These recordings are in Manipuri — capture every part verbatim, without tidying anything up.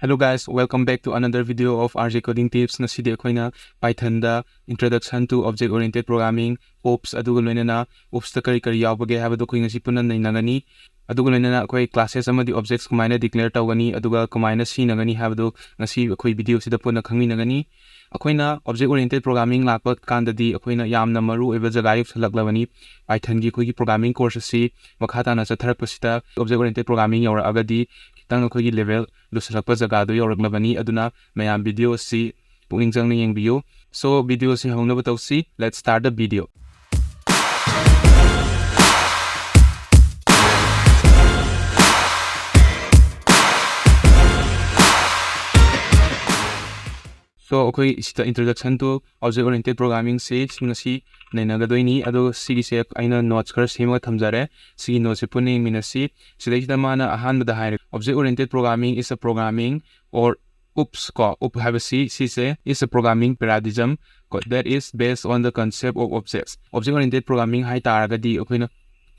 Hello guys, welcome back to another video of R J Coding Tips. ꯉꯁꯤꯗꯤ ꯑꯩꯈꯣꯏꯅ Pythonꯗ Introduction to Object Oriented Programming, OOPS, ꯑꯗꯨꯒ ꯂꯣꯏꯅꯅ OOPSꯇ ꯀꯔꯤ ꯀꯔꯤ ꯌꯥꯎꯕꯒꯦ ꯍꯥꯏꯕꯗꯣ ꯑꯩꯈꯣꯏ ꯉꯁꯤ ꯄꯨꯟꯅ ꯅꯩꯅꯒꯅꯤ꯫ ꯑꯗꯨꯒ ꯂꯣꯏꯅꯅ ꯑꯩꯈꯣꯏ classes ꯑꯃꯗꯤ objects ꯀꯃꯥꯏꯅ declare ꯇꯧꯒꯅꯤ, ꯑꯗꯨꯒ ꯀꯃꯥꯏꯅ ꯁꯤꯖꯤꯟꯅꯒꯅꯤ ꯍꯥꯏꯕꯗꯨ ꯉꯁꯤ ꯑꯩꯈꯣꯏ videoꯁꯤꯗ ꯄꯨꯟꯅ ꯈꯪꯃꯤꯟꯅꯒꯅꯤ꯫ ꯑꯩꯈꯣꯏꯅ Object Oriented Programming ꯂꯥꯛꯄ ꯀꯥꯟꯗꯗꯤ ꯑꯩꯈꯣꯏꯅ ꯌꯥꯝꯅ ꯃꯔꯨ ꯑꯣꯏꯕ ꯖꯒꯥ ꯌꯧꯁꯜꯂꯛꯂꯕꯅꯤ꯫ Pythonꯒꯤ ꯑꯩꯈꯣꯏꯒꯤ programming course ꯑꯁꯤ ꯃꯈꯥ ꯇꯥꯅ ꯆꯠꯊꯔꯛꯄꯁꯤꯗ Object Oriented Programming ꯌꯧꯔꯛꯑꯒꯗꯤ ꯈꯤꯇꯪ ꯑꯩꯈꯣꯏꯒꯤ level ꯂꯨꯁꯜꯂꯛꯄ ꯖꯒꯥꯗꯨ ꯌꯧꯔꯛꯂꯕꯅꯤ꯫ ꯑꯗꯨꯅ ꯃꯌꯥꯝ video ꯑꯁꯤ ꯄꯨꯛꯅꯤꯡ ꯆꯪꯅ ꯌꯦꯡꯕꯤꯌꯨ꯫ So videoꯁꯤ ꯍꯧꯅꯕ ꯇꯧꯁꯤ꯫ Let's start the video. So ꯑꯩꯈꯣꯏ ꯁꯤꯗ Introduction to Object Oriented Programmingꯁꯤ ꯁꯤ ꯉꯁꯤ ꯅꯩꯅꯒꯗꯣꯏꯅꯤ꯫ ꯑꯗꯣ ꯁꯤꯒꯤꯁꯦ ꯑꯩꯅ notes ꯈꯔ ꯁꯦꯝꯃꯒ ꯊꯝꯖꯔꯦ꯫ ꯁꯤꯒꯤ noteꯁꯦ ꯄꯨꯟꯅ ꯌꯦꯡꯃꯤꯟꯅꯁꯤ꯫ ꯁꯤꯗꯩꯁꯤꯗ ꯃꯥꯅ ꯑꯍꯥꯟꯕꯗ ꯍꯥꯏꯔꯦ, Object Oriented Programming is a programming or OOPS ꯀꯣ, OOP ꯍꯥꯏꯕꯁꯤ ꯁꯤꯁꯦ is a programming paradigm ꯀꯣ, that is based on the concept of objects꯫ Object Oriented Programming ꯍꯥꯏ ꯇꯥꯔꯒꯗꯤ ꯑꯩꯈꯣꯏꯅ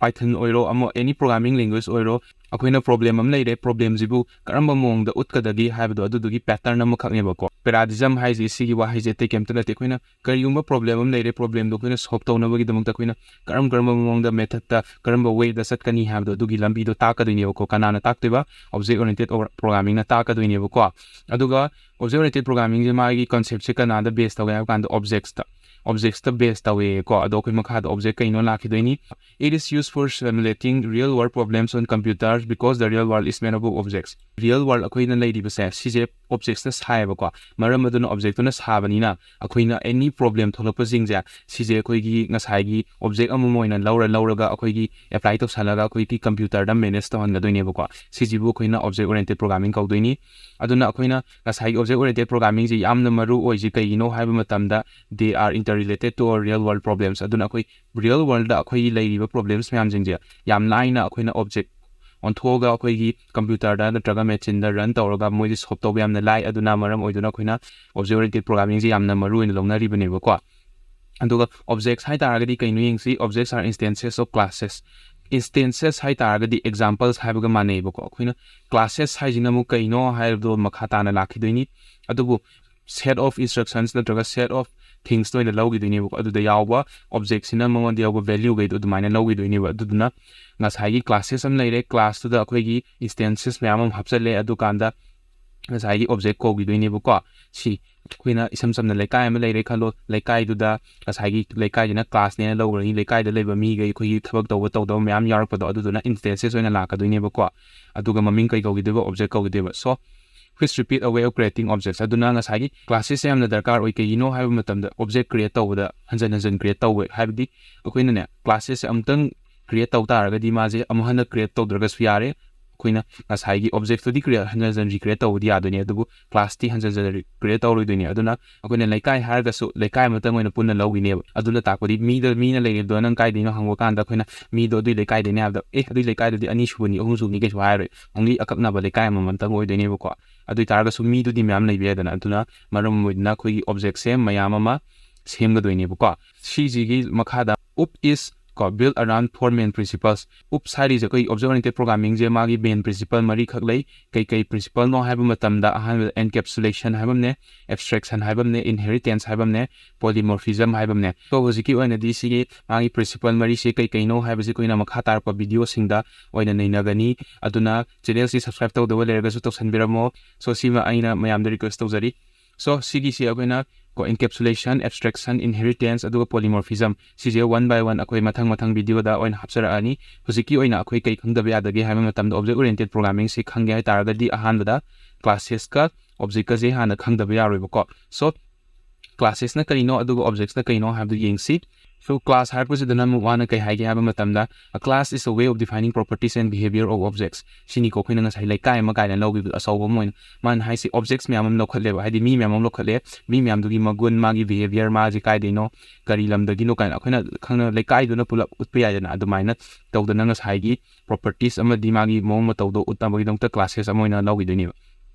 Python ꯑꯣꯏꯔꯣ, ꯑꯃ any programming language ꯑꯣꯏꯔꯣ, ꯑꯩꯈꯣꯏꯅ problem ꯑꯃ ꯂꯩꯔꯦ, problemꯁꯤꯕꯨ ꯀꯔꯝꯕ ꯃꯑꯣꯡꯗ ꯎꯠꯀꯗꯒꯦ ꯍꯥꯏꯕꯗꯣ ꯑꯗꯨꯗꯨꯒꯤ pattern ꯑꯃꯈꯛꯅꯦꯕꯀꯣ꯫ Paradigm ꯍꯥꯏꯁꯤ ꯁꯤꯒꯤ ꯋꯥꯍꯩꯁꯦ ꯑꯇꯩ ꯀꯩꯝꯇ ꯅꯠꯇꯦ꯫ ꯑꯩꯈꯣꯏꯅ ꯀꯔꯤꯒꯨꯝꯕ problem ꯑꯃ ꯂꯩꯔꯦ, problemꯗꯣ ꯑꯩꯈꯣꯏꯅ solve ꯇꯧꯅꯕꯒꯤꯗꯃꯛꯇ ꯑꯩꯈꯣꯏꯅ ꯀꯔꯝ ꯀꯔꯝꯕ ꯃꯑꯣꯡꯗ methodꯇ ꯀꯔꯝꯕ wayꯗ ꯆꯠꯀꯅꯤ ꯍꯥꯏꯕꯗꯣ ꯑꯗꯨꯒꯤ ꯂꯝꯕꯤꯗꯣ ꯇꯥꯛꯀꯗꯣꯏꯅꯦꯕꯀꯣ꯫ ꯀꯅꯥꯅ ꯇꯥꯛꯇꯣꯏꯕ? Object Oriented Programmingꯅ ꯇꯥꯛꯀꯗꯣꯏꯅꯦꯕꯀꯣ꯫ ꯑꯗꯨꯒ Object Oriented Programmingꯁꯦ ꯃꯥꯒꯤ conceptꯁꯦ ꯀꯅꯥꯗ base ꯇꯧꯒꯦ ꯍꯥꯏꯕ ꯀꯥꯟꯗ objectsꯇ, objectsꯇ base ꯇꯧꯋꯦꯀꯣ꯫ ꯑꯗꯣ ꯑꯩꯈꯣꯏ ꯃꯈꯥꯗ object ꯀꯩꯅꯣ ꯂꯥꯛꯈꯤꯗꯣꯏꯅꯤ꯫ It is used for simulating real world problems on computers because the real world is made up of objects꯫ Real world ꯑꯩꯈꯣꯏꯅ ꯂꯩꯔꯤꯕꯁꯦ ꯁꯤꯁꯦ objectsꯅ ꯁꯥꯏꯌꯦꯕꯀꯣ꯫ ꯃꯔꯝ ꯑꯗꯨꯅ objectꯇꯨꯅ ꯁꯥꯕꯅꯤꯅ ꯑꯩꯈꯣꯏꯅ any problem ꯊꯣꯛꯂꯛꯄꯁꯤꯡꯁꯦ ꯁꯤꯁꯦ ꯑꯩꯈꯣꯏꯒꯤ ꯉꯁꯥꯏꯒꯤ object ꯑꯃꯃꯝ ꯑꯣꯏꯅ ꯂꯧꯔ ꯂꯧꯔꯒ ꯑꯩꯈꯣꯏꯒꯤ apply ꯇꯧꯁꯜꯂꯒ ꯑꯩꯈꯣꯏꯒꯤ computerꯗ manage ꯇꯧꯍꯟꯒꯗꯣꯏꯅꯦꯕꯀꯣ꯫ ꯁꯤꯁꯤꯕꯨ ꯑꯩꯈꯣꯏꯅ Object Oriented Programming ꯀꯧꯗꯣꯏꯅꯤ꯫ ꯑꯗꯨꯅ ꯑꯩꯈꯣꯏꯅ ꯉꯁꯥꯏꯒꯤ Object Oriented Programmingꯁꯤ ꯌꯥꯝꯅ ꯃꯔꯨ ꯑꯣꯏꯁꯤ ꯀꯩꯒꯤꯅꯣ ꯍꯥꯏꯕ ꯃꯇꯝꯗ they are interrelated to our real world problems꯫ ꯑꯗꯨꯅ ꯑꯩꯈꯣꯏ real worldꯗ ꯑꯩꯈꯣꯏꯒꯤ ꯂꯩꯔꯤꯕ problems ꯃꯌꯥꯝꯁꯤꯡꯁꯦ ꯌꯥꯝ ꯂꯥꯏꯅ ꯑꯩꯈꯣꯏꯅ object ꯑꯣꯟꯊꯣꯛꯑꯒ ꯑꯩꯈꯣꯏꯒꯤ computerꯗ ꯅꯠꯇ꯭ꯔꯒ machineꯗ run ꯇꯧꯔꯒ ꯃꯣꯏꯁꯦ solve ꯇꯧꯕ ꯌꯥꯝꯅ ꯂꯥꯏ꯫ ꯑꯗꯨꯅ ꯃꯔꯝ ꯑꯣꯏꯗꯨꯅ ꯑꯩꯈꯣꯏꯅ Object Oriented Programmingꯁꯦ ꯌꯥꯝꯅ ꯃꯔꯨ ꯑꯣꯏꯅ ꯂꯧꯅꯔꯤꯕꯅꯦꯕꯀꯣ꯫ ꯑꯗꯨꯒ objects ꯍꯥꯏ ꯇꯥꯔꯒꯗꯤ ꯀꯩꯅꯣ ꯌꯦꯡꯁꯤ, objects are instances of classes꯫ Instances ꯍꯥꯏ ꯇꯥꯔꯒꯗꯤ examples ꯍꯥꯏꯕꯒ ꯃꯥꯟꯅꯩꯕꯀꯣ꯫ ꯑꯩꯈꯣꯏꯅ classes ꯍꯥꯏꯁꯤꯅ ꯑꯃꯨꯛ ꯀꯩꯅꯣ ꯍꯥꯏꯕꯗꯣ ꯃꯈꯥ ꯇꯥꯅ ꯂꯥꯛꯈꯤꯗꯣꯏꯅꯤ꯫ ꯑꯗꯨꯕꯨ set of instructions ꯅꯠꯇ꯭ꯔꯒ set of things ꯇ ꯑꯣꯏꯅ ꯂꯧꯈꯤꯗꯣꯏꯅꯦꯕꯀꯣ꯫ ꯑꯗꯨꯗ ꯌꯥꯎꯕ object ꯁꯤꯅ ꯃꯉꯣꯟꯗ ꯌꯥꯎꯕ value ꯈꯩꯗꯣ ꯑꯗꯨꯃꯥꯏꯅ ꯂꯧꯈꯤꯗꯣꯏꯅꯦꯕ꯫ ꯑꯗꯨꯗꯨꯅ ꯉꯁꯥꯏꯒꯤ classes ꯑꯃ ꯂꯩꯔꯦ, class ꯇꯨꯗ ꯑꯩꯈꯣꯏꯒꯤ instances ꯃꯌꯥꯝ ꯑꯃ ꯍꯥꯞꯆꯜꯂꯦ꯫ ꯑꯗꯨꯀꯥꯟꯗ ꯉꯁꯥꯏꯒꯤ object ꯀꯧꯈꯤꯗꯣꯏꯅꯦꯕꯀꯣ꯫ ꯁꯤ ꯑꯩꯈꯣꯏꯅ ꯏꯁꯝ ꯁꯝꯅ ꯂꯩꯀꯥꯏ ꯑꯃ ꯂꯩꯔꯦ ꯈꯜꯂꯣ, ꯂꯩꯀꯥꯏꯗꯨꯗ ꯉꯁꯥꯏꯒꯤ ꯂꯩꯀꯥꯏꯗꯨꯅ class ꯅꯦꯅ ꯂꯧꯈ꯭ꯔꯅꯤ꯫ ꯂꯩꯀꯥꯏꯗ ꯂꯩꯕ ꯃꯤꯈꯩ ꯑꯩꯈꯣꯏꯒꯤ ꯊꯕꯛ ꯇꯧꯕ ꯇꯧꯗꯕ ꯃꯌꯥꯝ ꯌꯥꯎꯔꯛꯄꯗꯣ, ꯑꯗꯨꯗꯨꯅ instances ꯑꯣꯏꯅ ꯂꯥꯛꯀꯗꯣꯏꯅꯦꯕꯀꯣ꯫ ꯑꯗꯨꯒ ꯃꯃꯤꯡ ꯀꯩ ꯀꯧꯈꯤꯗꯣꯏꯕ? Object ꯀꯧꯈꯤꯗꯣꯏꯕ꯫ So which repeat a way of creating objects꯫ ꯑꯗꯨꯅ ꯉꯁꯥꯏꯒꯤ classes ꯁꯦ ꯌꯥꯝꯅ ꯗꯔꯀꯥꯔ ꯑꯣꯏ꯫ ꯀꯩꯒꯤꯅꯣ ꯍꯥꯏꯕ ꯃꯇꯝꯗ object create ꯇꯧꯕꯗ ꯍꯟꯖꯟ ꯍꯟꯖꯟ create ꯇꯧꯋꯦ꯫ ꯍꯥꯏꯕꯗꯤ ꯑꯩꯈꯣꯏꯅꯅꯦ classes ꯁꯦ ꯑꯃꯨꯛꯇꯪ create ꯇꯧ ꯇꯥꯔꯒꯗꯤ ꯃꯥꯁꯦ ꯑꯃꯨꯛ ꯍꯟꯅ create ꯇꯧꯗ꯭ꯔꯒꯁꯨ ꯌꯥꯔꯦ꯫ ꯑꯩꯈꯣꯏꯅ ꯉꯁꯥꯏꯒꯤ object ꯇꯨꯗꯤ create ꯍꯟꯖꯟ ꯍꯟꯖꯟ recreate ꯇꯧꯕꯗꯤ ꯌꯥꯗꯣꯏꯅꯦ, ꯑꯗꯨꯕꯨ class ꯇꯤ ꯍꯟꯖꯟ ꯍꯟꯖꯟ create ꯇꯧꯔꯣꯏꯗꯣꯏꯅꯦ꯫ ꯑꯗꯨꯅ ꯑꯩꯈꯣꯏꯅ ꯂꯩꯀꯥꯏ ꯍꯥꯏꯔꯒꯁꯨ ꯂꯩꯀꯥꯏ ꯑꯃꯇꯪ ꯑꯣꯏꯅ ꯄꯨꯟꯅ ꯂꯧꯈꯤꯅꯦꯕ꯫ ꯑꯗꯨꯅ ꯇꯥꯛꯄꯗꯤ ꯃꯤꯗꯣ, ꯃꯤꯅ ꯂꯩꯔꯤꯗꯣ ꯅꯪ ꯀꯥꯏꯗꯩꯅꯣ ꯍꯪꯕ ꯀꯥꯟꯗ ꯑꯩꯈꯣꯏꯅ ꯃꯤꯗꯣ ꯑꯗꯨꯏ ꯂꯩꯀꯥꯏꯗꯩꯅꯦ ꯍꯥꯏꯕꯗ, "ꯑꯦ, ꯑꯗꯨꯏ ꯂꯩꯀꯥꯏꯗꯨꯗꯤ ꯑꯅꯤ ꯁꯨꯕꯅꯤ, ꯑꯍꯨꯝ ꯁꯨꯕꯅꯤ" ꯀꯩꯁꯨ ꯍꯥꯏꯔꯣꯏ꯫ Only ꯑꯀꯛꯅꯕ ꯂꯩꯀꯥꯏ ꯑꯃꯃꯝꯇꯪ ꯑꯣꯏꯗꯣꯏꯅꯦꯕꯀꯣ꯫ ꯑꯗꯨ ꯑꯣꯏꯇꯥꯔꯒꯁꯨ ꯃꯤꯗꯨꯗꯤ ꯃꯌꯥꯝ ꯂꯩꯕ ꯌꯥꯏꯗꯅ꯫ ꯑꯗꯨꯅ ꯃꯔꯝ ꯑꯣꯏꯗꯅ ꯑꯩꯈꯣꯏꯒꯤ object ꯁꯦ ꯃꯌꯥꯝ ꯑꯃ ꯁꯦꯝꯒꯗꯣꯏꯅꯦꯕꯀꯣ꯫ ꯁꯤꯁꯤꯒꯤ ꯃꯈꯥꯗ up is ꯀꯣ, build around four main principles꯫ Ups ꯍꯥꯏꯔꯤꯁꯦ ꯑꯩꯈꯣꯏ object oriented programming ꯁꯦ ꯃꯥꯒꯤ main principle ꯃꯔꯤꯈꯛ ꯂꯩ꯫ ꯀꯩ ꯀꯩ principle ꯅꯣ ꯍꯥꯏꯕ ꯃꯇꯝꯗ ꯑꯍꯥꯟꯕꯗ encapsulation ꯍꯥꯏꯕ ꯑꯃꯅꯦ, abstraction ꯍꯥꯏꯕ ꯑꯃꯅꯦ, inheritance ꯍꯥꯏꯕ ꯑꯃꯅꯦ, polymorphism ꯍꯥꯏꯕ ꯑꯃꯅꯦ꯫ So ꯍꯧꯖꯤꯛꯀꯤ ꯑꯣꯏꯅꯗꯤ ꯁꯤꯒꯤ ꯃꯥꯒꯤ principle ꯃꯔꯤꯁꯦ ꯀꯩ ꯀꯩꯅꯣ ꯍꯥꯏꯕꯁꯤ ꯑꯩꯈꯣꯏꯅ ꯃꯈꯥ ꯇꯥꯔꯛꯄ video ꯁꯤꯡꯗ ꯑꯣꯏꯅ ꯅꯩꯅꯒꯅꯤ꯫ ꯑꯗꯨꯅ channel ꯁꯤ subscribe ꯇꯧꯗꯕ ꯂꯩꯔꯒꯁꯨ ꯇꯧꯁꯟꯕꯤꯔꯝꯃꯣ꯫ So ꯁꯤꯃ ꯑꯩꯅ ꯃꯌꯥꯝꯗ request ꯇꯧꯖꯔꯤ꯫ So ꯁꯤꯒꯤꯁꯤ ꯑꯩꯈꯣꯏꯅ ꯀꯣ, encapsulation, abstraction, inheritance, ꯑꯗꯨꯒ polymorphism, ꯁꯤꯁꯦ one by one ꯑꯩꯈꯣꯏ ꯃꯊꯪ ꯃꯊꯪ video ꯗ ꯑꯣꯏꯅ ꯍꯥꯞꯆꯔꯛꯑꯅꯤ꯫ ꯍꯧꯖꯤꯛꯀꯤ ꯑꯣꯏꯅ ꯑꯩꯈꯣꯏ ꯀꯩ ꯈꯪꯗꯕ ꯌꯥꯗꯒꯦ ꯍꯥꯏꯕ ꯃꯇꯝꯗ, object oriented programming ꯁꯤ ꯈꯪꯒꯦ ꯍꯥꯏ ꯇꯥꯔꯒꯗꯤ ꯑꯍꯥꯟꯕꯗ classes ꯀ object ꯀꯁꯦ ꯍꯥꯟꯅ ꯈꯪꯗꯕ ꯌꯥꯔꯣꯏꯕꯀꯣ꯫ So classes ꯅ ꯀꯔꯤꯅꯣ ꯑꯗꯨꯒ objects ꯅ ꯀꯔꯤꯅꯣ ꯍꯥꯏꯕꯗꯨ ꯌꯦꯡꯁꯤ꯫ So class ꯍꯥꯏꯔꯛꯄꯁꯤꯗꯅ ꯑꯃꯨꯛ ꯃꯥꯅ ꯀꯩ ꯍꯥꯏꯒꯦ ꯍꯥꯏꯕ ꯃꯇꯝꯗ, "A class is a way of defining properties and behavior of objects"꯫ ꯁꯤꯅꯤꯀꯣ ꯑꯩꯈꯣꯏꯅ ꯉꯁꯥꯏ ꯂꯩꯀꯥꯏ ꯑꯃ ꯀꯥꯏꯅ ꯂꯧꯈꯤꯕꯗꯣ ꯑꯆꯧꯕ ꯑꯃ ꯑꯣꯏꯅ꯫ ꯃꯥꯅ ꯍꯥꯏꯁꯦ objects ꯃꯌꯥꯝ ꯑꯃ ꯂꯧꯈꯠꯂꯦꯕ, ꯍꯥꯏꯗꯤ ꯃꯤ ꯃꯌꯥꯝ ꯑꯃ ꯂꯧꯈꯠꯂꯦ, ꯃꯤ ꯃꯌꯥꯝꯗꯨꯒꯤ ꯃꯒꯨꯟ, ꯃꯥꯒꯤ behavior, ꯃꯥꯁꯦ ꯀꯥꯏꯗꯩꯅꯣ, ꯀꯔꯤ ꯂꯝꯗꯒꯤꯅꯣ ꯀꯥꯏꯅ ꯑꯩꯈꯣꯏꯅ ꯈꯪꯅ ꯂꯩꯀꯥꯏꯗꯨꯅ ꯄꯨꯂꯞ ꯎꯠꯄ ꯌꯥꯏꯗꯅ꯫ ꯑꯗꯨꯃꯥꯏꯅ ꯇꯧꯗꯅ ꯉꯁꯥꯏꯒꯤ properties ꯑꯃꯗꯤ ꯃꯥꯒꯤ ꯃꯑꯣꯡ ꯃꯇꯧꯗꯣ ꯎꯠꯅꯕꯒꯤꯗꯃꯛꯇ classes ꯑꯃ ꯑꯣꯏꯅ ꯂꯧꯈꯤꯗꯣꯏꯅꯦꯕ꯫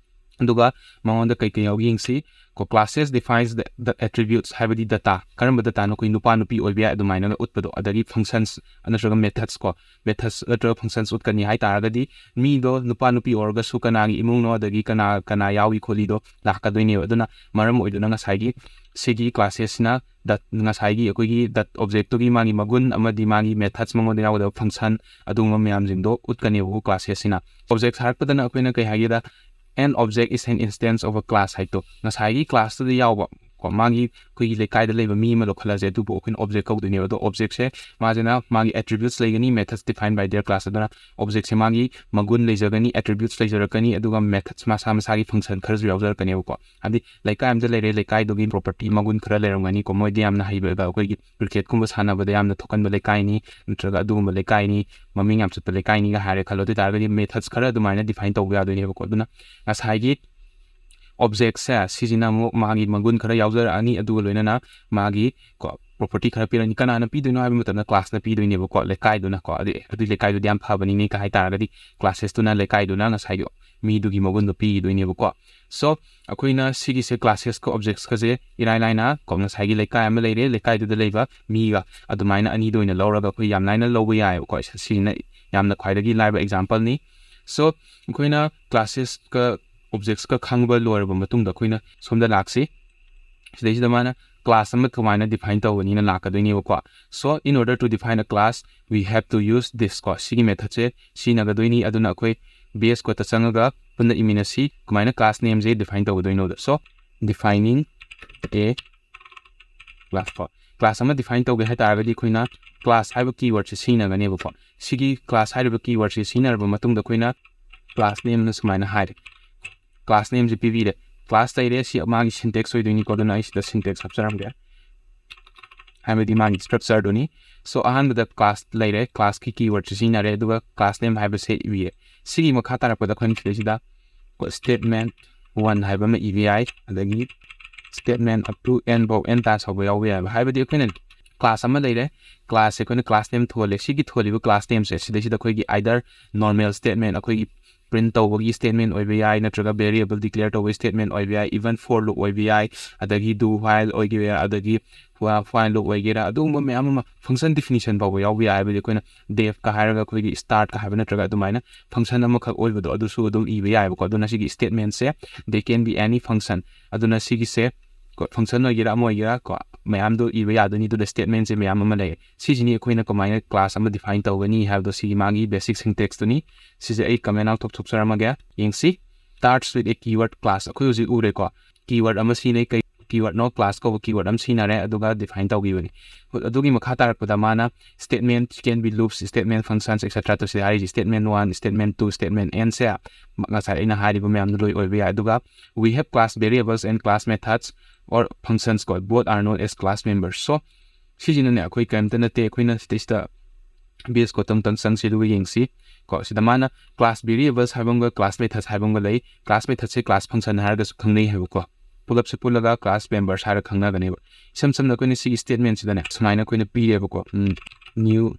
ꯑꯗꯨꯒ ꯃꯉꯣꯟꯗ ꯀꯩ ꯀꯩ ꯌꯥꯎꯒꯦ ꯌꯦꯡꯁꯤ꯫ ꯀꯣ, classes defines the, the attributes, ꯍꯥꯏꯕꯗꯤ data, ꯀꯔꯝꯕ data ꯅꯣ, ꯑꯩꯈꯣꯏ ꯅꯨꯄꯥ ꯅꯨꯄꯤ ꯑꯣꯏꯕ ꯌꯥꯏ ꯑꯗꯨꯃꯥꯏꯅꯒ ꯎꯠꯄꯗꯣ, ꯑꯗꯒꯤ functions ꯅꯠꯇ꯭ꯔꯒ methods ꯀꯣ, methods ꯅꯠꯇ꯭ꯔꯒ functions ꯎꯠꯀꯅꯤ ꯍꯥꯏ ꯇꯥꯔꯒꯗꯤ, ꯃꯤꯗꯣ ꯅꯨꯄꯥ ꯅꯨꯄꯤ ꯑꯣꯏꯔꯒꯁꯨ ꯀꯅꯥꯒꯤ ꯏꯃꯨꯡꯅꯣ ꯑꯗꯒꯤ ꯀꯅꯥ ꯀꯅꯥ ꯌꯥꯎꯏ ꯈꯣꯠꯂꯤꯗꯣ ꯂꯥꯛꯀꯗꯣꯏꯅꯦꯕ꯫ ꯑꯗꯨꯅ ꯃꯔꯝ ꯑꯣꯏꯗꯨꯅ ꯉꯁꯥꯏꯒꯤ ꯁꯤꯒꯤ classes ꯁꯤꯅ ꯗ-, ꯉꯁꯥꯏꯒꯤ ꯑꯩꯈꯣꯏꯒꯤ ꯗꯠ ꯑꯣꯕꯖꯦꯛꯇꯨꯒꯤ ꯃꯥꯒꯤ ꯃꯒꯨꯟ ꯑꯃꯗꯤ ꯃꯥꯒꯤ methods, ꯃꯉꯣꯟꯗ ꯌꯥꯎꯒꯗꯕ function, ꯑꯗꯨꯒꯨꯝꯕ ꯃꯌꯥꯝꯁꯤꯡꯗꯣ ꯎꯠꯀꯅꯦꯕꯀꯣ classes ꯁꯤꯅ꯫ Objects ꯍꯥꯏꯔꯛꯄꯗꯅ ꯑꯩꯈꯣꯏꯅ ꯀꯩ ꯍꯥꯏꯒꯦꯗ, "An object is an instance of a class" ꯍꯥꯏꯗꯣ, ꯉꯁꯥꯏꯒꯤ class ꯇꯨꯗ ꯌꯥꯎꯕ ꯀꯣ, ꯃꯥꯒꯤ ꯑꯩꯈꯣꯏꯒꯤ ꯂꯩꯀꯥꯏꯗ ꯂꯩꯕ ꯃꯤ ꯑꯃꯗꯣ ꯈꯜꯂꯁꯦ, ꯑꯗꯨꯕꯨ ꯑꯩꯈꯣꯏꯅ object ꯀꯧꯗꯣꯏꯅꯦꯕ꯫ ꯑꯗꯣ object ꯁꯦ ꯃꯥꯁꯤꯅ ꯃꯥꯒꯤ attributes ꯂꯩꯒꯅꯤ, methods defined by their class꯫ ꯑꯗꯨꯅ object ꯁꯦ ꯃꯥꯒꯤ ꯃꯒꯨꯟ ꯂꯩꯖꯒꯅꯤ, attributes ꯂꯩꯖꯔꯛꯀꯅꯤ, ꯑꯗꯨꯒ methods, ꯃꯁꯥ ꯃꯁꯥꯒꯤ function ꯈꯔꯁꯨ ꯌꯥꯎꯖꯔꯛꯀꯅꯦꯕꯀꯣ꯫ ꯍꯥꯏꯗꯤ ꯂꯩꯀꯥꯏ ꯑꯃꯗ ꯂꯩꯔꯦ, ꯂꯩꯀꯥꯏꯗꯨꯒꯤ property ꯃꯒꯨꯟ ꯈꯔ ꯂꯩꯔꯝꯒꯅꯤꯀꯣ, ꯃꯣꯏꯗꯤ ꯌꯥꯝꯅ ꯍꯩꯕ, ꯑꯩꯈꯣꯏꯒꯤ cricket ꯀꯨꯝꯕ ꯁꯥꯟꯅꯕꯗ ꯌꯥꯝꯅ ꯊꯣꯛꯀꯟꯕ ꯂꯩꯀꯥꯏꯅꯤ, ꯅꯠꯇ꯭ꯔꯒ ꯑꯗꯨꯒꯨꯝꯕ ꯂꯩꯀꯥꯏꯅꯤ, ꯃꯃꯤꯡ ꯌꯥꯝ ꯆꯠꯄ ꯂꯩꯀꯥꯏꯅꯤꯒ ꯍꯥꯏꯔꯦ ꯈꯜꯂꯣ꯫ ꯑꯗꯨ ꯑꯣꯏ ꯇꯥꯔꯒꯗꯤ methods ꯈꯔ ꯑꯗꯨꯃꯥꯏꯅ define ꯇꯧꯕ ꯌꯥꯗꯣꯏꯅꯦꯕꯀꯣ꯫ ꯑꯗꯨꯅ ꯉꯁꯥꯏꯒꯤ object ꯁꯦ ꯁꯤꯁꯤꯅ ꯑꯃꯨꯛ ꯃꯥꯒꯤ ꯃꯒꯨꯟ ꯈꯔ ꯌꯥꯎꯖꯔꯛꯑꯅꯤ, ꯑꯗꯨꯒ ꯂꯣꯏꯅꯅ ꯃꯥꯒꯤ ꯀꯣ, property ꯈꯔ ꯄꯤꯔꯅꯤ꯫ ꯀꯅꯥꯅ ꯄꯤꯗꯣꯏꯅꯣ ꯍꯥꯏꯕ ꯃꯇꯝꯗ class ꯅ ꯄꯤꯗꯣꯏꯅꯦꯕꯀꯣ, ꯂꯩꯀꯥꯏꯗꯨꯅꯀꯣ꯫ ꯑꯗꯨ, ꯑꯗꯨꯏ ꯂꯩꯀꯥꯏꯗꯨꯗꯤ ꯌꯥꯝ ꯐꯕꯅꯤꯅꯦ ꯀ ꯍꯥꯏ ꯇꯥꯔꯒꯗꯤ, classes ꯇꯨꯅ ꯂꯩꯀꯥꯏꯗꯨꯅ ꯉꯁꯥꯏꯒꯤ ꯃꯤꯗꯨꯒꯤ ꯃꯒꯨꯟꯗꯣ ꯄꯤꯈꯤꯗꯣꯏꯅꯦꯕꯀꯣ꯫ So ꯑꯩꯈꯣꯏꯅ ꯁꯤꯒꯤꯁꯦ classes ꯀ objects ꯀꯁꯦ ꯏꯔꯥꯏ ꯂꯥꯏꯅ ꯀꯣ, ꯉꯁꯥꯏꯒꯤ ꯂꯩꯀꯥꯏ ꯑꯃ ꯂꯩꯔꯦ, ꯂꯩꯀꯥꯏꯗꯨꯗ ꯂꯩꯕ ꯃꯤꯒ, ꯑꯗꯨꯃꯥꯏꯅ ꯑꯅꯤꯗ ꯑꯣꯏꯅ ꯂꯧꯔꯒ ꯑꯩꯈꯣꯏ ꯌꯥꯝ ꯂꯥꯏꯅ ꯂꯧꯕ ꯌꯥꯏꯑꯕꯀꯣ꯫ ꯁꯤꯅ ꯌꯥꯝꯅ ꯈ꯭ꯋꯥꯏꯗꯒꯤ ꯂꯥꯏꯕ example ꯅꯤ꯫ So ꯑꯩꯈꯣꯏꯅ classes ꯀ objects ꯀ ꯈꯪꯕ ꯂꯣꯏꯔꯕ ꯃꯇꯨꯡꯗ ꯑꯩꯈꯣꯏꯅ ꯁꯣꯝꯗ ꯂꯥꯛꯁꯤ꯫ ꯁꯤꯗꯩꯁꯤꯗ ꯃꯥꯅ class ꯑꯃ ꯀꯃꯥꯏꯅ define ꯇꯧꯒꯅꯤꯅ ꯂꯥꯛꯀꯗꯣꯏꯅꯦꯕꯀꯣ꯫ So in order to define a class, we have to use this ꯀꯣ, ꯁꯤꯒꯤ method ꯁꯦ ꯁꯤꯖꯤꯟꯅꯒꯗꯣꯏꯅꯤ꯫ ꯑꯗꯨꯅ ꯑꯩꯈꯣꯏ V S Code ꯇ ꯆꯪꯉꯒ ꯄꯨꯟꯅ ꯏꯃꯤꯟꯅꯁꯤ ꯀꯃꯥꯏꯅ class name say define ꯇꯧꯒꯗꯣꯏꯅꯣꯗꯣ꯫ So defining a class ꯀꯣ, class ꯑꯃ define ꯇꯧꯒꯦ ꯍꯥꯏ ꯇꯥꯔꯒꯗꯤ ꯑꯩꯈꯣꯏꯅ class ꯍꯥꯏꯕ keyword ꯁꯦ ꯁꯤꯖꯤꯟꯅꯒꯅꯦꯕꯀꯣ꯫ ꯁꯤꯒꯤ class ꯍꯥꯏꯔꯤꯕ keyword ꯁꯦ ꯁꯤꯖꯤꯟꯅꯔꯕ ꯃꯇꯨꯡꯗ ꯑꯩꯈꯣꯏꯅ class name ꯅ ꯁꯨꯃꯥꯏꯅ ꯍꯥꯏꯔꯦ꯫ Class name ꯁꯦ ꯄꯤꯕꯤꯔꯦ꯫ Class ꯂꯩꯔꯦ, ꯁꯤ ꯃꯥꯒꯤ syntax ꯑꯣꯏꯗꯣꯏꯅꯤꯀꯣ, ꯑꯗꯨꯅ ꯑꯩ ꯁꯤꯗ syntax ꯍꯥꯞꯆꯔꯝꯒꯦ, ꯍꯥꯏꯕꯗꯤ ꯃꯥꯒꯤ structure ꯗꯨꯅꯤ꯫ So ꯑꯍꯥꯟꯕꯗ class ꯂꯩꯔꯦ, class ꯀꯤ keyword ꯁꯦ ꯁꯤꯖꯤꯟꯅꯔꯦ, ꯑꯗꯨꯒ class name ꯍꯥꯏꯕꯁꯦ ꯏꯕꯤꯔꯦ꯫ ꯁꯤꯒꯤ ꯃꯈꯥ ꯇꯥꯔꯛꯄꯗ ꯑꯩꯈꯣꯏꯅ ꯁꯤꯗꯩꯁꯤꯗ statement one ꯍꯥꯏꯕ ꯑꯃ ꯏꯕ ꯌꯥꯏ, ꯑꯗꯒꯤ statement up to n ꯐꯥꯎ, n times ꯐꯥꯎꯕ ꯌꯥꯎꯕ ꯌꯥꯏꯕ꯫ ꯍꯥꯏꯕꯗꯤ ꯑꯩꯈꯣꯏꯅ class ꯑꯃ ꯂꯩꯔꯦ, class ꯁꯦ ꯑꯩꯈꯣꯏꯅ class name ꯊꯣꯜꯂꯦ꯫ ꯁꯤꯒꯤ ꯊꯣꯜꯂꯤꯕ class name ꯁꯦ ꯁꯤꯗꯩꯁꯤꯗ ꯑꯩꯈꯣꯏꯒꯤ either normal statement, ꯑꯩꯈꯣꯏꯒꯤ print ꯇꯧꯕꯒꯤ statement ꯑꯣꯏꯕ ꯌꯥꯏ, ꯅꯠꯇ꯭ꯔꯒ variable declare ꯇꯧꯕꯒꯤ statement ꯑꯣꯏꯕ ꯌꯥꯏ, even for loop ꯑꯣꯏꯕ ꯌꯥꯏ, ꯑꯗꯒꯤ do while ꯑꯣꯏꯒꯦꯔꯥ, ꯑꯗꯒꯤ while loop ꯑꯣꯏꯒꯦꯔꯥ, ꯑꯗꯨꯒꯨꯝꯕ ꯃꯌꯥꯝ ꯑꯃ function definition ꯐꯥꯎꯕ ꯌꯥꯎꯕ ꯌꯥꯏ꯫ ꯍꯥꯏꯕꯗꯤ ꯑꯩꯈꯣꯏꯅ defꯀ ꯍꯥꯏꯔꯒ ꯑꯩꯈꯣꯏꯒꯤ startꯀ ꯍꯥꯏꯕ ꯅꯠꯇ꯭ꯔꯒ ꯑꯗꯨꯃꯥꯏꯅ function ꯑꯃꯈꯛ ꯑꯣꯏꯕꯗꯣ ꯑꯗꯨꯁꯨ ꯑꯗꯨꯝ ꯏꯕ ꯌꯥꯏꯑꯕꯀꯣ꯫ ꯑꯗꯨꯅ ꯁꯤꯒꯤ statementꯁꯦ they can be any function꯫ ꯑꯗꯨꯅ ꯁꯤꯒꯤꯁꯦ ꯀꯣ function ꯑꯣꯏꯒꯦꯔꯥ ꯑꯃ ꯑꯣꯏꯒꯦꯔꯥ ꯀꯣ ꯃꯌꯥꯝꯗꯣ ꯏꯕ ꯌꯥꯗꯣꯏꯅꯤ꯫ ꯑꯗꯨꯗ statementꯁꯦ ꯃꯌꯥꯝ ꯑꯃ ꯂꯩ꯫ ꯁꯤꯁꯤꯅꯤ ꯑꯩꯈꯣꯏꯅ ꯀꯃꯥꯏꯅ class ꯑꯃ define ꯇꯧꯒꯅꯤ ꯍꯥꯏꯕꯗꯣ ꯁꯤꯒꯤ ꯃꯥꯒꯤ basic syntaxꯇꯨꯅꯤ꯫ ꯁꯤꯁꯦ ꯑꯩ comment out ꯇꯧꯊꯣꯛꯆꯔꯝꯃꯒꯦ꯫ ꯌꯦꯡꯁꯤ, starts with a keyword class꯫ ꯑꯩꯈꯣꯏ ꯍꯧꯖꯤꯛ ꯎꯔꯦꯀꯣ, keyword ꯑꯃ ꯁꯤꯖꯤꯟꯅꯩ꯫ ꯀꯩ keywordꯅꯣ? Class ꯀꯧꯕ keyword ꯑꯃ ꯁꯤꯖꯤꯟꯅꯔꯦ, ꯑꯗꯨꯒ define ꯇꯧꯈꯤꯕꯅꯤ꯫ ꯑꯗꯨꯒꯤ ꯃꯈꯥ ꯇꯥꯔꯛꯄꯗ ꯃꯥꯅ statement can be loops, statement functions, et cetera ꯇꯧꯁꯤꯗ ꯍꯥꯏꯔꯤꯁꯤ statement one, statement two, statement n ꯁꯦ ꯉꯁꯥꯏ ꯑꯩꯅ ꯍꯥꯏꯔꯤꯕ ꯃꯌꯥꯝꯗꯣ ꯂꯣꯏ ꯑꯣꯏꯕ ꯌꯥꯏ꯫ ꯑꯗꯨꯒ we have class variables and class methods or functions ꯀꯣ, both are known as class members꯫ So ꯁꯤꯁꯤꯅꯅꯦ ꯑꯩꯈꯣꯏ ꯀꯔꯤꯝꯇ ꯅꯠꯇꯦ꯫ ꯑꯩꯈꯣꯏꯅ ꯁꯤꯗꯩꯁꯤꯗ base code ꯑꯃꯇꯪ ꯆꯪꯁꯤ ꯑꯗꯨꯒ ꯌꯦꯡꯁꯤ ꯀꯣ꯫ ꯁꯤꯗ ꯃꯥꯅ class variables ꯍꯥꯏꯕ ꯑꯃꯒ class methods ꯍꯥꯏꯕ ꯑꯃꯒ ꯂꯩ꯫ Class methodꯁꯦ class function ꯍꯥꯏꯔꯒꯁꯨ ꯈꯪꯅꯩ ꯍꯥꯏꯕꯀꯣ꯫ ꯄꯨꯂꯞꯁꯦ ꯄꯨꯜꯂꯒ class members ꯍꯥꯏꯔꯒ ꯈꯪꯅꯒꯅꯦꯕ꯫ ꯏꯁꯝ ꯁꯝꯅ ꯑꯩꯈꯣꯏꯅ ꯁꯤꯒꯤ statementꯁꯤꯗꯅꯦ ꯁꯨꯃꯥꯏꯅ ꯑꯩꯈꯣꯏꯅ ꯄꯤꯔꯦꯕꯀꯣ, new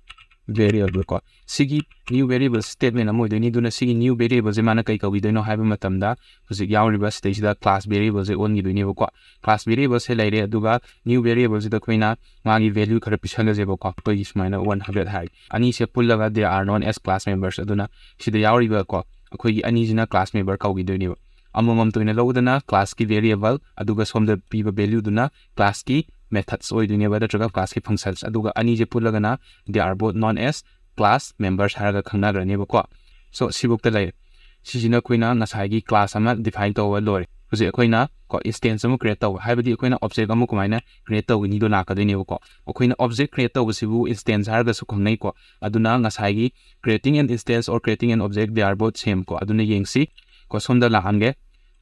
variable ꯀꯣ꯫ ꯁꯤꯒꯤ new variable statement ꯑꯃ ꯑꯣꯏꯗꯣꯏꯅꯤ꯫ ꯑꯗꯨꯅ ꯁꯤꯒꯤ new variableꯁꯦ ꯃꯥꯅ ꯀꯩ ꯀꯧꯈꯤꯗꯣꯏꯅꯣ ꯍꯥꯏꯕ ꯃꯇꯝꯗ ꯍꯧꯖꯤꯛ ꯌꯥꯎꯔꯤꯕ ꯁꯤꯗꯩꯁꯤꯗ class variableꯁꯦ ꯑꯣꯟꯈꯤꯗꯣꯏꯅꯦꯕꯀꯣ꯫ Class variableꯁꯦ ꯂꯩꯔꯦ, ꯑꯗꯨꯒ new variableꯁꯤꯗ ꯑꯩꯈꯣꯏꯅ ꯃꯥꯒꯤ value ꯈꯔ ꯄꯤꯁꯜꯂꯁꯦꯕꯀꯣ꯫ ꯑꯩꯈꯣꯏꯒꯤ ꯁꯨꯃꯥꯏꯅ one hundred ꯍꯥꯏ, ꯑꯅꯤꯁꯦ ꯄꯨꯜꯂꯒ they are known as class members꯫ ꯑꯗꯨꯅ ꯁꯤꯗ ꯌꯥꯎꯔꯤꯕꯀꯣ ꯑꯩꯈꯣꯏꯒꯤ ꯑꯅꯤꯁꯤꯅ class member ꯀꯧꯈꯤꯗꯣꯏꯅꯦꯕ꯫ ꯑꯃꯃꯝꯇ ꯑꯣꯏꯅ ꯂꯧꯗꯅ classꯀꯤ variable, ꯑꯗꯨꯒ ꯁꯣꯝꯗ ꯄꯤꯕ valueꯗꯨꯅ classꯀꯤ methods ꯑꯣꯏꯗꯣꯏꯅꯦꯕ, ꯅꯠꯇ꯭ꯔꯒ classꯀꯤ functions꯫ ꯑꯗꯨꯒ ꯑꯅꯤꯁꯦ ꯄꯨꯜꯂꯒꯅ they are both known as class members ꯍꯥꯏꯔꯒ ꯈꯪꯅꯈ꯭ꯔꯅꯦꯕꯀꯣ꯫ So ꯁꯤꯐꯧꯇ ꯂꯩꯔꯦ꯫ ꯁꯤꯁꯤꯅ ꯑꯩꯈꯣꯏꯅ ꯉꯁꯥꯏꯒꯤ class ꯑꯃ define ꯇꯧꯕ ꯂꯣꯏꯔꯦ꯫ ꯍꯧꯖꯤꯛ ꯑꯩꯈꯣꯏꯅ ꯀꯣ instance ꯑꯃ create ꯇꯧꯕ, ꯍꯥꯏꯕꯗꯤ ꯑꯩꯈꯣꯏꯅ object ꯑꯃ ꯀꯃꯥꯏꯅ create ꯇꯧꯒꯅꯤꯗꯣ ꯂꯥꯛꯀꯗꯣꯏꯅꯦꯕꯀꯣ꯫ ꯑꯩꯈꯣꯏꯅ object create ꯇꯧꯕꯁꯤꯕꯨ instance ꯍꯥꯏꯔꯒꯁꯨ ꯈꯪꯅꯩꯀꯣ꯫ ꯑꯗꯨꯅ ꯉꯁꯥꯏꯒꯤ creating an instance or creating an object, they are both same ꯀꯣ꯫ ꯑꯗꯨꯅ ꯌꯦꯡꯁꯤ ꯀꯣ, ꯁꯣꯝꯗ ꯂꯥꯛꯍꯟꯒꯦ꯫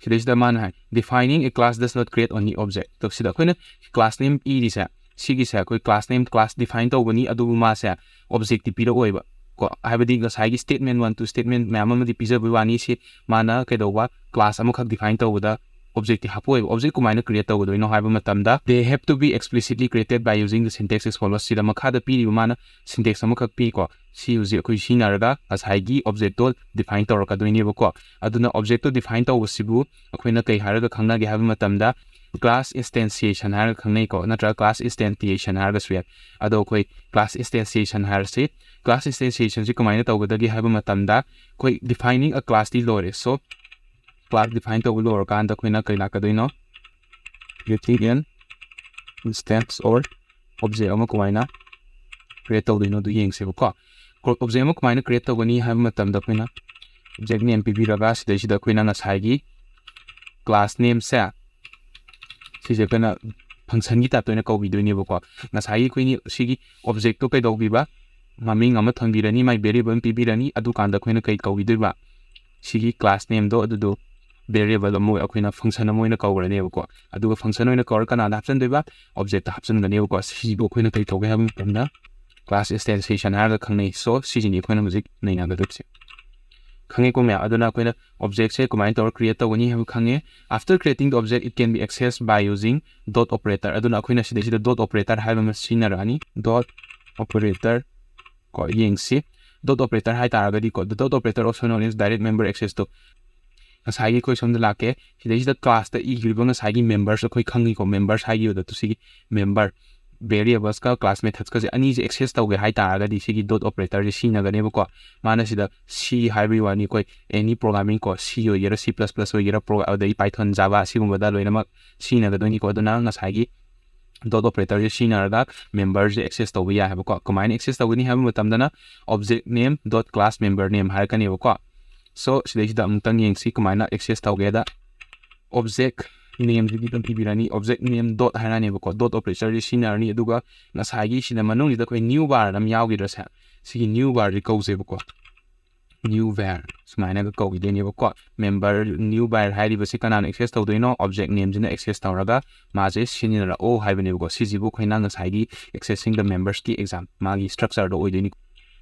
ꯁꯤꯗꯩꯁꯤꯗ ꯃꯥꯅ ꯍꯥꯏ, defining a class does not create only object꯫ ꯑꯗꯣ ꯁꯤꯗ ꯑꯩꯈꯣꯏꯅ class name ꯏꯔꯤꯁꯦ, ꯁꯤꯒꯤꯁꯦ ꯑꯩꯈꯣꯏ class name, class define ꯇꯧꯕꯅꯤ, ꯑꯗꯨꯕꯨ ꯃꯥꯁꯦ objectꯇꯤ ꯄꯤꯔꯛꯑꯣꯏꯕ ꯀꯣ꯫ ꯍꯥꯏꯕꯗꯤ ꯉꯁꯥꯏꯒꯤ statement one, two statement ꯃꯌꯥꯝ ꯑꯃꯗꯤ ꯄꯤꯖꯕꯩ ꯋꯥꯅꯤ꯫ ꯁꯤ ꯃꯥꯅ ꯀꯩꯗꯧꯕ, class ꯑꯃꯈꯛ define ꯇꯧꯕꯗ objectꯇꯤ ꯍꯥꯞꯄꯣꯏꯕ꯫ Object ꯀꯃꯥꯏꯅ create ꯇꯧꯒꯗꯣꯏꯅꯣ ꯍꯥꯏꯕ ꯃꯇꯝꯗ, they have to be explicitly created by using the syntax as follows. ꯁꯤꯗ ꯃꯈꯥꯗ ꯄꯤꯔꯤꯕ ꯃꯥꯅ syntax ꯑꯃꯈꯛ ꯄꯤꯀꯣ꯫ ꯁꯤ ꯍꯧꯖꯤꯛ ꯑꯩꯈꯣꯏ ꯁꯤꯖꯤꯟꯅꯔꯒ ꯉꯁꯥꯏꯒꯤ objectꯇꯣ define ꯇꯧꯔꯛꯀꯗꯣꯏꯅꯦꯕꯀꯣ꯫ ꯑꯗꯨꯅ objectꯇꯣ define ꯇꯧꯕꯁꯤꯕꯨ ꯑꯩꯈꯣꯏꯅ ꯀꯩ ꯍꯥꯏꯔꯒ ꯈꯪꯅꯒꯦ ꯍꯥꯏꯕ ꯃꯇꯝꯗ, class instantiation ꯍꯥꯏꯔꯒ ꯈꯪꯅꯩꯀꯣ, ꯅꯠꯇ꯭ꯔꯒ class instantiation ꯍꯥꯏꯔꯒꯁꯨ ꯌꯥꯏ꯫ ꯑꯗꯣ ꯑꯩꯈꯣꯏ class instantiation ꯍꯥꯏꯔꯁꯤ꯫ Class instantiationꯁꯤ ꯀꯃꯥꯏꯅ ꯇꯧꯒꯗꯒꯦ ꯍꯥꯏꯕ ꯃꯇꯝꯗ, ꯑꯩꯈꯣꯏ defining a classꯇꯤ ꯂꯣꯏꯔꯦ꯫ So class define ꯇꯧꯕ ꯂꯣꯏꯔꯀꯥꯟꯗ ꯑꯩꯈꯣꯏꯅ ꯀꯩ ꯂꯥꯛꯀꯗꯣꯏꯅꯣ? Creating an instance or object ꯑꯃ ꯀꯃꯥꯏꯅ create ꯇꯧꯗꯣꯏꯅꯣ ꯑꯗꯨ ꯌꯦꯡꯁꯦꯕꯀꯣ꯫ Object ꯑꯃ ꯀꯃꯥꯏꯅ create ꯇꯧꯒꯅꯤ ꯍꯥꯏꯕ ꯃꯇꯝꯗ, ꯑꯩꯈꯣꯏꯅ object name ꯄꯤꯕꯤꯔꯒ, ꯁꯤꯗꯩꯁꯤꯗ ꯑꯩꯈꯣꯏꯅ ꯉꯁꯥꯏꯒꯤ class nameꯁꯦ ꯁꯤꯁꯦ ꯑꯩꯈꯣꯏꯅ functionꯒꯤ typeꯇ ꯑꯣꯏꯅ ꯀꯧꯕꯤꯗꯣꯏꯅꯦꯕꯀꯣ꯫ ꯉꯁꯥꯏꯒꯤ ꯑꯩꯈꯣꯏꯅꯤ ꯁꯤꯒꯤ objectꯇꯣ ꯀꯩꯗꯧꯕꯤꯕ, ꯃꯃꯤꯡ ꯑꯃ ꯊꯝꯕꯤꯔꯅꯤ, ꯃꯥꯏ variable ꯑꯃ ꯄꯤꯕꯤꯔꯅꯤ꯫ ꯑꯗꯨꯀꯥꯟꯗ ꯑꯩꯈꯣꯏꯅ ꯀꯩ ꯀꯧꯕꯤꯗꯣꯏꯕ? ꯁꯤꯒꯤ class nameꯗꯣ ꯑꯗꯨꯗꯣ variable ꯑꯃ ꯑꯩꯈꯣꯏꯅ function ꯑꯃ ꯑꯣꯏꯅ ꯀꯧꯔꯅꯦꯕꯀꯣ꯫ ꯑꯗꯨꯒ function ꯑꯣꯏꯅ ꯀꯧꯔ ꯀꯅꯥꯗ ꯍꯥꯞꯆꯤꯟꯗꯣꯏꯕ? Objectꯇ ꯍꯥꯞꯆꯤꯟꯒꯅꯦꯕꯀꯣ꯫ ꯁꯤꯕꯨ ꯑꯩꯈꯣꯏꯅ ꯀꯩ ꯀꯧꯒꯦ ꯍꯥꯏꯕ ꯃꯇꯝꯗ class instantiation ꯍꯥꯏꯔꯒ ꯈꯪꯅꯩ꯫ So ꯁꯤꯁꯤꯅꯤ ꯑꯩꯈꯣꯏꯅ ꯍꯧꯖꯤꯛ ꯅꯩꯅꯒꯗꯣꯏꯁꯦ꯫ ꯈꯪꯉꯦꯀꯣ ꯃꯌꯥꯝ? ꯑꯗꯨꯅ ꯑꯩꯈꯣꯏꯅ objectꯁꯦ ꯀꯃꯥꯏꯅ ꯇꯧꯔ create ꯇꯧꯒꯅꯤ ꯍꯥꯏꯕ ꯈꯪꯉꯦ꯫ After creating the object, it can be accessed by using dot operator꯫ ꯑꯗꯨꯅ ꯑꯩꯈꯣꯏꯅ ꯁꯤꯗꯩꯁꯤꯗ dot operator ꯍꯥꯏꯕ ꯑꯃ ꯁꯤꯖꯤꯟꯅꯔꯛꯑꯅꯤ꯫ Dot operator ꯀꯣ ꯌꯦꯡꯁꯤ꯫ Dot operator ꯍꯥꯏ ꯇꯥꯔꯒꯗꯤ ꯀꯣ, the dot operator also known as direct member access ꯇꯣ ꯉꯁꯥꯏꯒꯤ ꯑꯩꯈꯣꯏ ꯁꯣꯝꯗ ꯂꯥꯛꯀꯦ꯫ ꯁꯤꯗꯩꯁꯤꯗ classꯇ ꯏꯈ꯭ꯔꯤꯕ ꯉꯁꯥꯏꯒꯤ members ꯑꯩꯈꯣꯏ ꯈꯪꯉꯤꯀꯣ, members ꯍꯥꯏꯈꯤꯕꯗꯣ, ꯁꯤꯒꯤ member variablesꯀ class methodsꯀꯁꯦ ꯑꯅꯤꯁꯦ access ꯇꯧꯒꯦ ꯍꯥꯏ ꯇꯥꯔꯒꯗꯤ ꯁꯤꯒꯤ dot operatorꯁꯦ ꯁꯤꯖꯤꯟꯅꯒꯅꯦꯕꯀꯣ꯫ ꯃꯥꯅ ꯁꯤꯗ C ꯍꯥꯏꯕꯒꯤ ꯋꯥꯅꯤ, ꯑꯩꯈꯣꯏ any programming ꯀꯣ, C ꯑꯣꯏꯒꯦꯔꯥ, C plus plus ꯑꯣꯏꯒꯦꯔꯥ, pro-, ꯑꯗꯩ Python, Java ꯁꯤꯒꯨꯝꯕꯗ ꯂꯣꯏꯅꯃꯛ ꯁꯤꯖꯤꯟꯅꯒꯗꯣꯏꯅꯤꯀꯣ꯫ ꯑꯗꯨꯅ ꯉꯁꯥꯏꯒꯤ dot operatorꯁꯦ ꯁꯤꯖꯤꯟꯅꯔꯒ memberꯁꯦ access ꯇꯧꯕ ꯌꯥꯏ ꯍꯥꯏꯕꯀꯣ꯫ ꯀꯃꯥꯏꯅ access ꯇꯧꯒꯅꯤ ꯍꯥꯏꯕ ꯃꯇꯝꯗꯅ object name dot class member name ꯍꯥꯏꯔꯛꯀꯅꯦꯕꯀꯣ꯫ So ꯁꯤꯗꯩꯁꯤꯗ ꯑꯃꯨꯛꯇꯪ ꯌꯦꯡꯁꯤ ꯀꯃꯥꯏꯅ access ꯇꯧꯒꯦꯗ꯫ Object nameꯁꯤꯗꯤ ꯑꯗꯨꯝ ꯄꯤꯕꯤꯔꯅꯤ, object name dot ꯍꯥꯏꯔꯛꯑꯅꯦꯕꯀꯣ꯫ Dot operatorꯁꯦ ꯁꯤꯖꯤꯟꯅꯔꯅꯤ, ꯑꯗꯨꯒ ꯉꯁꯥꯏꯒꯤ ꯁꯤꯗ ꯃꯅꯨꯡꯁꯤꯗ ꯑꯩꯈꯣꯏ new var ꯑꯃ ꯌꯥꯎꯈꯤꯗ꯭ꯔꯁꯦ, ꯁꯤꯒꯤ new varꯁꯦ ꯀꯧꯖꯩꯕꯀꯣ꯫ New var ꯁꯨꯃꯥꯏꯅꯒ ꯀꯧꯈꯤꯗꯣꯏꯅꯦꯕꯀꯣ꯫ Member new var ꯍꯥꯏꯔꯤꯕꯁꯤ ꯀꯅꯥꯅ access ꯇꯧꯗꯣꯏꯅꯣ? Object nameꯁꯤꯅ access ꯇꯧꯔꯒ ꯃꯥꯁꯦ ꯁꯤꯖꯤꯟꯅꯔꯛꯑꯣ ꯍꯥꯏꯕꯅꯦꯕꯀꯣ꯫ ꯁꯤꯁꯤꯕꯨ ꯑꯩꯈꯣꯏꯅ ꯉꯁꯥꯏꯒꯤ accessing the membersꯀꯤ exam ꯃꯥꯒꯤ structureꯗꯣ ꯑꯣꯏꯗꯣꯏꯅꯤ꯫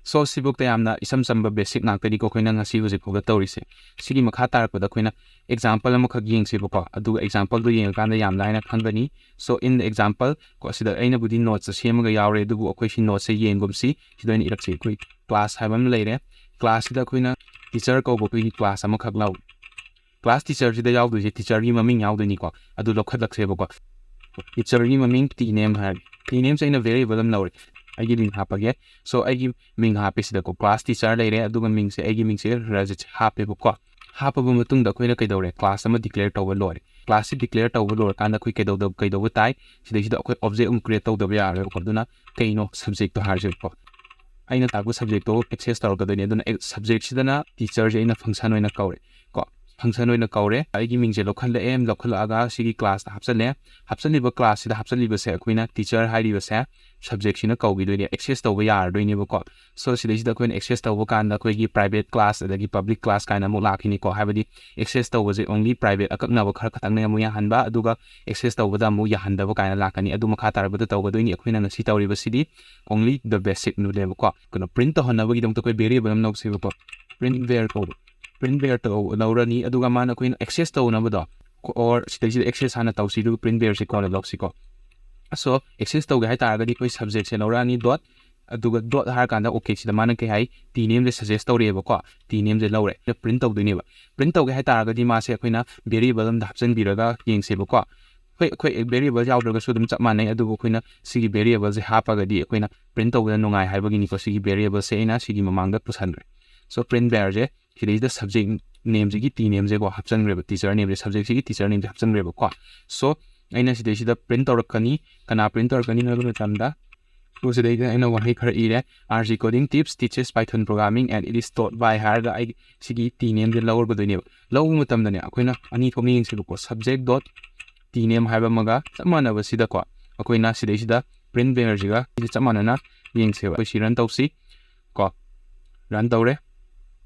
So, ꯁꯤꯕꯨꯛꯇ ꯌꯥꯝꯅ ꯏꯁꯝ ꯆꯝꯕ basic ꯉꯥꯛꯇꯅꯤꯀꯣ ꯑꯩꯈꯣꯏꯅ ꯉꯁꯤ ꯍꯧꯖꯤꯛ ꯐꯥꯎꯗ ꯇꯧꯔꯤꯁꯦ꯫ ꯁꯤꯒꯤ ꯃꯈꯥ ꯇꯥꯔꯛꯄꯗ ꯑꯩꯈꯣꯏꯅ example ꯑꯃꯈꯛ ꯌꯦꯡꯁꯦꯕꯀꯣ, ꯑꯗꯨꯒ exampleꯗꯨ ꯌꯦꯡꯉꯀꯥꯟꯗ ꯌꯥꯝ ꯂꯥꯏꯅ ꯈꯪꯒꯅꯤ꯫ So, in the example ꯀꯣ, ꯁꯤꯗ ꯑꯩꯅꯕꯨꯗꯤ notes ꯁꯦꯝꯃꯒ ꯌꯥꯎꯔꯦ, ꯑꯗꯨꯕꯨ ꯑꯩꯈꯣꯏ ꯁꯤ notes ꯁꯦ ꯌꯦꯡꯒꯨꯝꯁꯤ꯫ ꯁꯤꯗ ꯑꯣꯏꯅ ꯏꯔꯛꯁꯤ꯫ ꯑꯩꯈꯣꯏ class ꯍꯥꯏꯕ ꯑꯃ ꯂꯩꯔꯦ꯫ Class ꯁꯤꯗ ꯑꯩꯈꯣꯏꯅ teacher ꯀꯧꯕ ꯑꯩꯈꯣꯏꯒꯤ class ꯑꯃꯈꯛ ꯂꯧ class teacher ꯁꯤꯗ ꯌꯥꯎꯗꯣꯏꯁꯦ teacher ꯒꯤ ꯃꯃꯤꯡ ꯌꯥꯎꯗꯣꯏꯅꯤꯀꯣ꯫ ꯑꯗꯨ ꯂꯧꯈꯠꯂꯛꯁꯦꯕꯀꯣ꯫ Teacher ꯒꯤ ꯃꯃꯤꯡ T name ꯍꯥꯏꯔꯒꯦ꯫ T name ꯁꯦ ꯑꯩꯅ variable ꯑꯃ ꯂꯧꯔꯦ꯫ ꯑꯩꯒꯤ ꯃꯤꯡ ꯍꯥꯞꯄꯒꯦ꯫ So, ꯑꯩꯒꯤ ꯃꯤꯡ ꯍꯥꯞꯄꯦ ꯁꯤꯗꯀꯣ꯫ Class teacher ꯂꯩꯔꯦ, ꯑꯗꯨꯒ ꯃꯤꯡꯁꯦ, ꯑꯩꯒꯤ ꯃꯤꯡꯁꯦ ꯔꯖꯤꯠ ꯍꯥꯞꯄꯦꯕꯀꯣ꯫ ꯍꯥꯞꯄꯕ ꯃꯇꯨꯡꯗ ꯑꯩꯈꯣꯏꯅ ꯀꯩꯗꯧꯔꯦ? Class ꯑꯃ declare ꯇꯧꯕ ꯂꯣꯏꯔꯦ꯫ Class ꯁꯤ declare ꯇꯧꯕ ꯂꯣꯏꯔꯀꯥꯟꯗ ꯑꯩꯈꯣꯏ ꯀꯩꯗꯧꯗ-, ꯀꯩꯗꯧꯕ ꯇꯥꯏ? ꯁꯤꯗꯩꯁꯤꯗ ꯑꯩꯈꯣꯏ object ꯑꯃꯨꯛ create ꯇꯧꯗꯕ ꯌꯥꯔꯣꯏꯕꯀꯣ꯫ ꯑꯗꯨꯅ ꯀꯩꯅꯣ? Subject ꯇꯣ ꯍꯥꯏꯔꯁꯦꯕꯀꯣ꯫ ꯑꯩꯅ ꯇꯥꯛꯄ subject ꯇꯣ access ꯇꯧꯔꯛꯀꯗꯣꯏꯅꯤ꯫ ꯑꯗꯨꯅ ꯑꯦ-, subject ꯁꯤꯗꯅ teacher ꯁꯦ ꯑꯩꯅ function ꯑꯣꯏꯅ ꯀꯧꯔꯦ ꯀꯣ꯫ Function ꯑꯣꯏꯅ ꯀꯧꯔꯦ꯫ ꯑꯩꯒꯤ ꯃꯤꯡꯁꯦ ꯂꯧꯈꯠꯂꯛꯑꯦ, ꯂꯧꯈꯠꯂꯛꯑꯒ ꯁꯤꯒꯤ class ꯇ ꯍꯥꯞꯆꯜꯂꯦ꯫ ꯍꯥꯞꯆꯜꯂꯤꯕ class ꯁꯤꯗ ꯍꯥꯞꯆꯜꯂꯤꯕꯁꯦ ꯑꯩꯈꯣꯏꯅ teacher ꯍꯥꯏꯔꯤꯕꯁꯦ subject ꯁꯤꯅ ꯀꯧꯈꯤꯗꯣꯏꯅꯦ, access ꯇꯧꯕ ꯌꯥꯔꯗꯣꯏꯅꯦꯕꯀꯣ꯫ So, ꯁꯤꯗꯩꯁꯤꯗ ꯑꯩꯈꯣꯏꯅ access ꯇꯧꯕ ꯀꯥꯟꯗ ꯑꯩꯈꯣꯏꯒꯤ private class ꯑꯗꯒꯤ public class ꯀꯥꯏꯅ ꯑꯃꯨꯛ ꯂꯥꯛꯈꯤꯅꯤꯀꯣ꯫ ꯍꯥꯏꯕꯗꯤ access ꯇꯧꯕꯁꯦ only private ꯑꯀꯛꯅꯕ ꯈꯔ ꯈꯛꯇꯪꯅ ꯑꯃꯨꯛ ꯌꯥꯍꯟꯕ, ꯑꯗꯨꯒ access ꯇꯧꯕꯗ ꯑꯃꯨꯛ ꯌꯥꯍꯟꯗꯕ ꯀꯥꯏꯅ ꯂꯥꯛꯀꯅꯤ꯫ ꯑꯗꯨ ꯃꯈꯥ ꯇꯥꯔꯛꯄꯗ ꯇꯧꯒꯗꯣꯏꯅꯤ꯫ ꯑꯩꯈꯣꯏꯅ ꯉꯁꯤ ꯇꯧꯔꯤꯕꯁꯤꯗꯤ only the basic ꯅꯦꯕꯀꯣ꯫ ꯀꯩꯅꯣ, print ꯇꯧꯍꯟꯅꯕꯒꯤꯗꯃꯛꯇ ꯑꯩꯈꯣꯏ variable ꯑꯃ ꯂꯧꯁꯦꯕꯀꯣ꯫ Print var ꯀꯧꯕ꯫ Print var ꯇꯧ-, ꯂꯧꯔꯅꯤ꯫ ꯑꯗꯨꯒ ꯃꯥꯅ ꯑꯩꯈꯣꯏꯅ access ꯇꯧꯅꯕꯗꯣ, or ꯁꯤꯗꯩꯁꯤꯗ access ꯍꯥꯟꯅ ꯇꯧꯁꯤ, ꯑꯗꯨꯒ print var ꯁꯤ ꯀꯣꯟꯅ ꯂꯧꯁꯤꯀꯣ꯫ So, access ꯇꯧꯒꯦ ꯍꯥꯏꯇꯥꯔꯒꯗꯤ ꯑꯩꯈꯣꯏ subject ꯁꯦ ꯂꯧꯔꯛꯑꯅꯤ, dot, ꯑꯗꯨꯒ dot ꯍꯥꯏꯔꯀꯥꯟꯗ okay ꯁꯤꯗ ꯃꯥꯅ ꯀꯩ ꯍꯥꯏ? T name ꯁꯦ suggest ꯇꯧꯔꯛꯑꯦꯕꯀꯣ꯫ T name ꯁꯦ ꯂꯧꯔꯦ꯫ Print ꯇꯧꯗꯣꯏꯅꯦꯕ꯫ Print ꯇꯧꯒꯦ ꯍꯥꯏꯇꯥꯔꯒꯗꯤ ꯃꯥꯁꯦ ꯑꯩꯈꯣꯏꯅ variable ꯑꯃꯗ ꯍꯥꯞꯆꯤꯟꯕꯤꯔꯒ ꯌꯦꯡꯁꯦꯕꯀꯣ꯫ ꯍꯣꯏ, ꯑꯩꯈꯣꯏ variable ꯌꯥꯎꯗ꯭ꯔꯒꯁꯨ ꯑꯗꯨꯝ ꯆꯞ ꯃꯥꯟꯅꯩ, ꯑꯗꯨꯕꯨ ꯑꯩꯈꯣꯏꯅ ꯁꯤꯒꯤ variable ꯁꯦ ꯍꯥꯞꯄꯒꯗꯤ ꯑꯩꯈꯣꯏꯅ print ꯇꯧꯕꯗ ꯅꯨꯡꯉꯥꯏ ꯍꯥꯏꯕꯒꯤꯅꯤꯀꯣ꯫ ꯁꯤꯒꯤ variable ꯁꯦ ꯑꯩꯅ ꯁꯤꯒꯤ ꯃꯃꯥꯡꯗ ꯄꯨꯁꯟꯈ꯭ꯔꯦ꯫ So, print var ꯁꯦ ꯁꯤꯗꯩꯁꯤꯗ subject name ꯁꯤꯒꯤ T name ꯁꯦꯀꯣ ꯍꯥꯞꯆꯟꯈ꯭ꯔꯦꯕ, teacher name ꯁꯦ, subject ꯁꯤꯒꯤ teacher name ꯁꯦ ꯍꯥꯞꯆꯟꯈ꯭ꯔꯦꯕꯀꯣ꯫ So, ꯑꯩꯅ ꯁꯤꯗꯩꯁꯤꯗ print ꯇꯧꯔꯛꯀꯅꯤ꯫ ꯀꯅꯥ print ꯇꯧꯔꯛꯀꯅꯤ ꯍꯥꯏꯕ ꯃꯇꯝꯗ, so, ꯁꯤꯗꯩꯗ ꯑꯩꯅ ꯋꯥꯍꯩ ꯈꯔ ꯏꯔꯦ, R G coding tips teaches Python programming and it is taught by ꯍꯥꯏꯔꯒ ꯑꯩ ꯁꯤꯒꯤ T name ꯁꯦ ꯂꯧꯔꯒꯗꯣꯏꯅꯦꯕ꯫ ꯂꯧꯕ ꯃꯇꯝꯗꯅꯦ ꯑꯩꯈꯣꯏꯅ ꯑꯅꯤ ꯊꯣꯛꯅ ꯌꯦꯡꯁꯦꯕꯀꯣ, subject dot T name ꯍꯥꯏꯕ ꯑꯃꯒ ꯆꯞ ꯃꯥꯟꯅꯕꯁꯤꯗꯀꯣ ꯑꯩꯈꯣꯏꯅ ꯁꯤꯗꯩꯁꯤꯗ print var ꯁꯤꯒ ꯁꯤꯁꯦ ꯆꯞ ꯃꯥꯟꯅꯅ ꯌꯦꯡꯁꯦꯕ꯫ ꯑꯩꯈꯣꯏ ꯁꯤ run ꯇꯧꯁꯤ ꯀꯣ꯫ Run ꯇꯧꯔꯦ꯫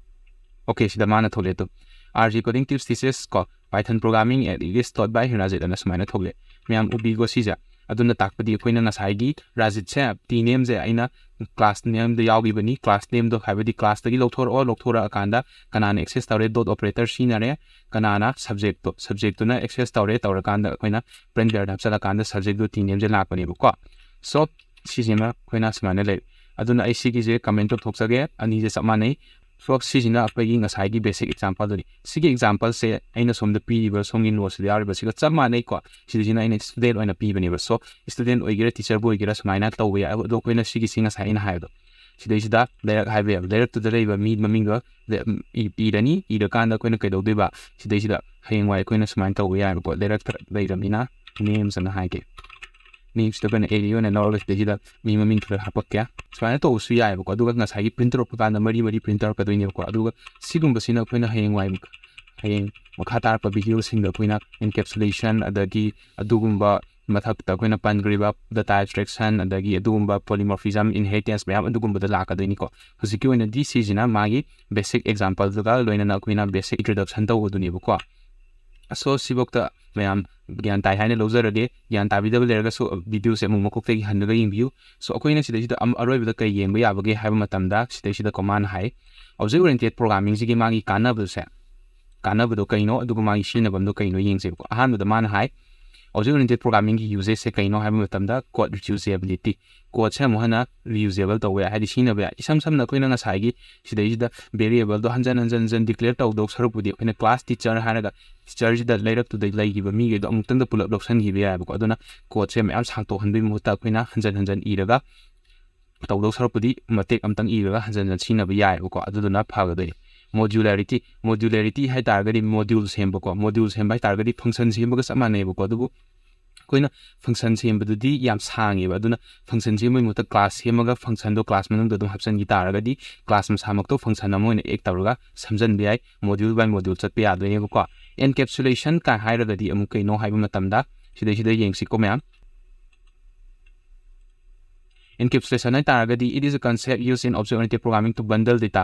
Okay, ꯁꯤꯗ ꯃꯥꯅ ꯊꯣꯛꯂꯛꯑꯦ ꯑꯗꯨꯝ꯫ R G coding tips teaches ꯀꯣ, Python programming and it is taught by ꯍꯤꯔꯥꯖꯤꯠ ꯑꯅ ꯁꯨꯃꯥꯏꯅ ꯊꯣꯛꯂꯛꯑꯦ꯫ ꯃꯌꯥꯝ ꯎꯕꯤꯀꯣ ꯁꯤꯁꯦ꯫ ꯑꯗꯨꯅ ꯇꯥꯛꯄꯗꯤ ꯑꯩꯈꯣꯏꯅ ꯉꯁꯥꯏꯒꯤ ꯔꯥꯖꯤꯠꯁꯦ ꯇꯤ ꯅꯦꯝꯁꯦ ꯑꯩꯅ ꯀ꯭ꯂꯥꯁ ꯅꯦꯝꯗ ꯌꯥꯎꯈꯤꯕꯅꯤ꯫ ꯀ꯭ꯂꯥꯁ ꯅꯦꯝꯗꯣ ꯍꯥꯏꯕꯗꯤ ꯀ꯭ꯂꯥꯁꯇꯒꯤ ꯂꯧꯊꯣꯔꯛꯑꯣ, ꯂꯧꯊꯣꯔꯛꯑꯀꯥꯟꯗ ꯀꯅꯥꯅ ꯑꯦꯛꯁꯦꯁ ꯇꯧꯔꯦ, ꯗꯣꯠ ꯑꯣꯄꯔꯦꯇꯔ ꯁꯤꯖꯤꯟꯅꯔꯦ, ꯀꯅꯥꯅ ꯁꯕꯖꯦꯛꯇꯣ, ꯁꯕꯖꯦꯛꯇꯨꯅ ꯑꯦꯛꯁꯦꯁ ꯇꯧꯔꯦ, ꯇꯧꯔꯀꯥꯟꯗ ꯑꯩꯈꯣꯏꯅ ꯄ꯭ꯔꯦꯟ ꯄꯦꯌꯔꯗ ꯍꯥꯞꯆꯤꯜꯂꯀꯥꯟꯗ ꯁꯕꯖꯦꯛꯇꯣ ꯇꯤ ꯅꯦꯝꯁꯦ ꯂꯥꯛꯄꯅꯦꯕꯀꯣ꯫ ꯁꯣ ꯁꯤꯁꯤꯃ ꯑꯩꯈꯣꯏꯅ ꯁꯨꯃꯥꯏꯅ ꯂꯩ꯫ ꯑꯗꯨꯅ ꯑꯩ ꯁꯤꯒꯤꯁꯦ ꯀꯃꯦꯟ ꯇꯧꯊꯣꯛꯆꯒꯦ, ꯑꯅꯤꯁꯦ ꯆꯞ ꯃꯥꯟꯅꯩ꯫ ꯁꯣ ꯁꯤꯁꯤꯅ ꯑꯩꯈꯣꯏꯒꯤ ꯉꯁꯥꯏꯒꯤ ꯕꯦꯁꯤꯛ ꯑꯦꯛꯖꯥꯝꯄꯜꯗꯨꯅꯤ꯫ ꯁꯤꯒꯤ ꯑꯦꯛꯖꯥꯝꯄꯜꯁꯦ ꯑꯩꯅ ꯁꯣꯝꯗ ꯄꯤꯔꯤꯕ ꯁꯣꯝꯒꯤ ꯅꯣꯠꯁꯤꯗ ꯌꯥꯎꯔꯤꯕꯁꯤꯒ ꯆꯞ ꯃꯥꯟꯅꯩꯀꯣ꯫ ꯁꯤꯗꯩꯁꯤꯅ ꯑꯩꯅ ꯁ꯭ꯇꯨꯗꯦꯟ ꯑꯣꯏꯅ ꯄꯤꯕꯅꯦꯕ꯫ ꯁꯣ ꯁ꯭ꯇꯨꯗꯦꯟ ꯑꯣꯏꯒꯦꯔꯥ ꯇꯤꯆꯔꯕꯨ ꯑꯣꯏꯒꯦꯔꯥ ꯁꯨꯃꯥꯏꯅ ꯇꯧꯕ ꯌꯥꯏ꯫ ꯑꯗꯣ ꯑꯩꯈꯣꯏꯅ ꯁꯤꯒꯤꯁꯤ ꯉꯁꯥꯏ ꯑꯩꯅ ꯍꯥꯏꯕꯗꯣ ꯁꯤꯗꯩꯁꯤꯗ ꯂꯩꯔꯛ ꯍꯥꯏꯕ ꯌꯥꯏꯕ꯫ ꯂꯩꯔꯛꯇꯨꯗ ꯂꯩꯕ ꯃꯤ ꯃꯃꯤꯡꯗꯣ ꯂꯩ-, ꯏ-, ꯏꯔꯅꯤ꯫ ꯏꯔꯀꯥꯟꯗ ꯑꯩꯈꯣꯏꯅ ꯀꯩꯗꯧꯗꯣꯏꯕ? ꯁꯤꯗꯩꯁꯤꯗ ꯍꯌꯦꯡꯋꯥꯏ ꯑꯩꯈꯣꯏꯅ ꯁꯨꯃꯥꯏꯅ ꯇꯧꯕ ꯌꯥꯏꯕꯀꯣ꯫ ꯂꯩꯔꯛꯇ ꯂꯩꯔꯕꯅꯤꯅ ꯅꯦꯝꯁ ꯑꯅ ꯍꯥꯏꯒꯦ꯫ ꯅꯦꯝꯁꯤꯗ ꯑꯩꯈꯣꯏꯅ ꯑꯦꯔꯦ ꯑꯣꯏꯅ ꯂꯧꯔꯒ ꯁꯤꯗꯩꯁꯤꯗ ꯃꯤ ꯃꯃꯤꯡ ꯈꯔ ꯍꯥꯄꯛꯀꯦ꯫ ꯁꯨꯃꯥꯏꯅ ꯇꯧꯕꯁꯨ ꯌꯥꯏꯑꯕꯀꯣ꯫ ꯑꯗꯨꯒ ꯉꯁꯥꯏꯒꯤ ꯄ꯭ꯔꯤꯟ ꯇꯧꯔꯛꯄ ꯀꯥꯟꯗ ꯃꯔꯤ ꯃꯔꯤ ꯄ꯭ꯔꯤꯟ ꯇꯧꯔꯛꯀꯗꯣꯏꯅꯦꯕꯀꯣ꯫ ꯑꯗꯨꯒ ꯁꯤꯒꯨꯝꯕꯁꯤꯅ ꯑꯩꯈꯣꯏꯅ ꯍꯌꯦꯡꯋꯥꯏ, ꯍꯌꯦꯡ ꯃꯈꯥ ꯇꯥꯔꯛꯄ ꯚꯤꯗꯤꯑꯣꯁꯤꯡꯗ ꯑꯩꯈꯣꯏꯅ ꯏꯟꯀꯦꯞꯁꯨꯂꯦꯁꯟ ꯑꯗꯒꯤ ꯑꯗꯨꯒꯨꯝꯕ ꯃꯊꯛꯇ ꯑꯩꯈꯣꯏꯅ ꯄꯟꯈ꯭ꯔꯤꯕ ꯗꯇꯥ ꯑꯦꯕꯁꯇ꯭ꯔꯦꯛꯁꯟ ꯑꯗꯒꯤ ꯑꯗꯨꯒꯨꯝꯕ ꯄꯣꯂꯤꯃꯣꯔꯐꯤꯖꯝ, ꯏꯟꯍꯦꯔꯤꯇꯦꯟꯁ ꯃꯌꯥꯝ ꯑꯗꯨꯒꯨꯝꯕꯗ ꯂꯥꯛꯀꯗꯣꯏꯅꯤꯀꯣ꯫ ꯍꯧꯖꯤꯛꯀꯤ ꯑꯣꯏꯅꯗꯤ ꯁꯤꯁꯤꯅ ꯃꯥꯒꯤ ꯕꯦꯁꯤꯛ ꯑꯦꯛꯖꯥꯝꯄꯜꯗꯨꯒ ꯂꯣꯏꯅꯅ ꯑꯩꯈꯣꯏꯅ ꯕꯦꯁꯤꯛ ꯏꯟꯇ꯭ꯔꯣꯗꯛꯁꯟ ꯇꯧꯕꯗꯨꯅꯦꯕꯀꯣ꯫ ꯑꯁꯣ ꯁꯤꯐꯧꯇ ꯃꯌꯥꯝ ꯒ꯭ꯌꯥꯟ ꯇꯥꯏ ꯍꯥꯏꯅ ꯂꯧꯖꯔꯒꯦ꯫ ꯒ꯭ꯌꯥꯟ ꯇꯥꯕꯤꯗꯕ ꯂꯩꯔꯒꯁꯨ ꯚꯤꯗꯤꯑꯣꯁꯦ ꯑꯃꯨꯛ ꯃꯀꯣꯛꯇꯒꯤ ꯍꯜꯂꯒ ꯌꯦꯡꯕꯤꯌꯨ꯫ ꯁꯣ ꯑꯩꯈꯣꯏꯅ ꯁꯤꯗꯩꯁꯤꯗ ꯑꯝ-, ꯑꯔꯣꯏꯕꯗ ꯀꯔꯤ ꯌꯦꯡꯕ ꯌꯥꯕꯒꯦ ꯍꯥꯏꯕ ꯃꯇꯝꯗ ꯁꯤꯗꯩꯁꯤꯗ ꯀꯣꯃꯥꯟ ꯍꯥꯏ꯫ ꯑꯣꯕꯖꯦꯛ ꯑꯣꯔꯤꯌꯦꯟꯇꯦꯠ ꯄ꯭ꯔꯣꯒ꯭ꯔꯥꯃꯤꯡꯁꯤꯒꯤ ꯃꯥꯒꯤ ꯀꯥꯟꯅꯕꯁꯦ, ꯀꯥꯟꯅꯕꯗꯣ ꯀꯩꯅꯣ ꯑꯗꯨꯒ ꯃꯥꯒꯤ ꯁꯤꯖꯤꯟꯅꯐꯝꯗꯣ ꯀꯩꯅꯣ ꯌꯦꯡꯁꯦꯕꯀꯣ꯫ ꯑꯍꯥꯟꯕꯗ ꯃꯥꯅ ꯍꯥꯏ ꯑꯣꯕꯖꯦꯛ ꯑꯣꯔꯤꯌꯦꯟꯇꯦꯠ ꯄ꯭ꯔꯣꯒ꯭ꯔꯥꯃꯤꯡꯒꯤ ꯌꯨꯖꯦꯁꯁꯦ ꯀꯩꯅꯣ ꯍꯥꯏꯕ ꯃꯇꯝꯗ ꯀꯣꯗ ꯔꯤꯌꯨꯖꯦꯕꯤꯂꯤꯇꯤ꯫ ꯀꯣꯗꯁꯦ ꯑꯃꯨꯛ ꯍꯟꯅ ꯔꯤꯌꯨꯖꯦꯕꯜ ꯇꯧꯕ ꯌꯥꯏ, ꯍꯥꯏꯗꯤ ꯁꯤꯖꯤꯟꯅꯕ ꯌꯥꯏ꯫ ꯏꯁꯝ ꯁꯝꯅ ꯑꯩꯈꯣꯏꯅ ꯉꯁꯥꯏꯒꯤ ꯁꯤꯗꯩꯁꯤꯗ ꯚꯦꯔꯤꯌꯦꯕꯜꯗꯣ ꯍꯟꯖꯟ ꯍꯟꯖꯟ ꯍꯟꯖꯟ ꯗꯤꯀ꯭ꯂꯦꯌꯔ ꯇꯧꯗꯧ ꯁꯔꯨꯛꯄꯨꯗꯤ ꯑꯩꯈꯣꯏꯅ ꯀ꯭ꯂꯥꯁ ꯇꯤꯆꯔ ꯍꯥꯏꯔꯒ ꯇꯤꯆꯔꯁꯤꯗ ꯂꯩꯔꯛꯇꯨꯗ ꯂꯩꯈꯤꯕ ꯃꯤꯈꯩꯗꯣ ꯑꯃꯨꯛꯇꯪꯗ ꯄꯨꯂꯞ ꯂꯧꯁꯤꯟꯈꯤꯕ ꯌꯥꯏꯑꯕꯀꯣ꯫ ꯑꯗꯨꯅ ꯀꯣꯗꯁꯦ ꯃꯌꯥꯝ ꯁꯥꯡꯇꯣꯛꯍꯟꯕꯒꯤ ꯃꯍꯨꯠꯇ ꯑꯩꯈꯣꯏꯅ ꯍꯟꯖꯟ ꯍꯟꯖꯟ ꯏꯔꯒ ꯇꯧꯗꯧ ꯁꯔꯨꯛꯄꯨꯗꯤ ꯃꯇꯦꯛ ꯑꯃꯇꯪ ꯏꯔꯒ ꯍꯟꯖꯟ ꯍꯟꯖꯟ ꯁꯤꯖꯤꯟꯅꯕ ꯌꯥꯏꯑꯕꯀꯣ꯫ ꯑꯗꯨꯗꯨꯅ ꯐꯒꯗꯣꯏꯅꯤ꯫ ꯃꯣꯗ꯭ꯌꯨꯂꯔꯤꯇꯤ, ꯃꯣꯗ꯭ꯌꯨꯂꯔꯤꯇꯤ ꯍꯥꯏ ꯇꯥꯔꯒꯗꯤ ꯃꯣꯗ꯭ꯌꯨꯜ ꯁꯦꯝꯕꯀꯣ꯫ ꯃꯣꯗ꯭ꯌꯨꯜ ꯁꯦꯝꯕ ꯍꯥꯏ ꯇꯥꯔꯒꯗꯤ ꯐꯪꯁꯟ ꯁꯦꯝꯕꯒ ꯆꯞ ꯃꯥꯟꯅꯩꯕꯀꯣ꯫ ꯑꯗꯨꯕꯨ ꯑꯩꯈꯣꯏꯅ ꯐꯪꯁꯟ ꯁꯦꯝꯕꯗꯨꯗꯤ ꯌꯥꯝ ꯁꯥꯡꯉꯦꯕ꯫ ꯑꯗꯨꯅ ꯐꯪꯁꯟ ꯁꯦꯝꯕꯒꯤ ꯃꯍꯨꯠꯇ ꯀ꯭ꯂꯥꯁ ꯁꯦꯝꯃꯒ ꯐꯪꯁꯟꯗꯣ ꯀ꯭ꯂꯥꯁ ꯃꯅꯨꯡꯗ ꯑꯗꯨꯝ ꯍꯥꯞꯆꯤꯟꯈꯤ ꯇꯥꯔꯒꯗꯤ ꯀ꯭ꯂꯥꯁ ꯃꯁꯥꯃꯛꯇꯣ ꯐꯪꯁꯟ ꯑꯃ ꯑꯣꯏꯅ ꯑꯦꯛ ꯇꯧꯔꯒ ꯁꯝꯖꯟꯕ ꯌꯥꯏ꯫ ꯃꯣꯗ꯭ꯌꯨꯜ ꯕꯥꯏ ꯃꯣꯗ꯭ꯌꯨꯜ ꯆꯠꯄ ꯌꯥꯗꯣꯏꯅꯦꯕꯀꯣ꯫ ꯑꯦꯟꯀꯦꯞꯁꯨꯂꯦꯁꯟ ꯀꯥꯏ ꯍꯥꯏꯔꯒꯗꯤ ꯑꯃꯨꯛ ꯀꯩꯅꯣ ꯍꯥꯏꯕ ꯃꯇꯝꯗ ꯁꯤꯗꯩꯁꯤꯗ ꯌꯦꯡꯁꯤꯀꯣ ꯃꯌꯥꯝ꯫ Encapsulation ꯍꯥꯏ ꯇꯥꯔꯒꯗꯤ it is a concept used in object oriented programming to bundle data꯫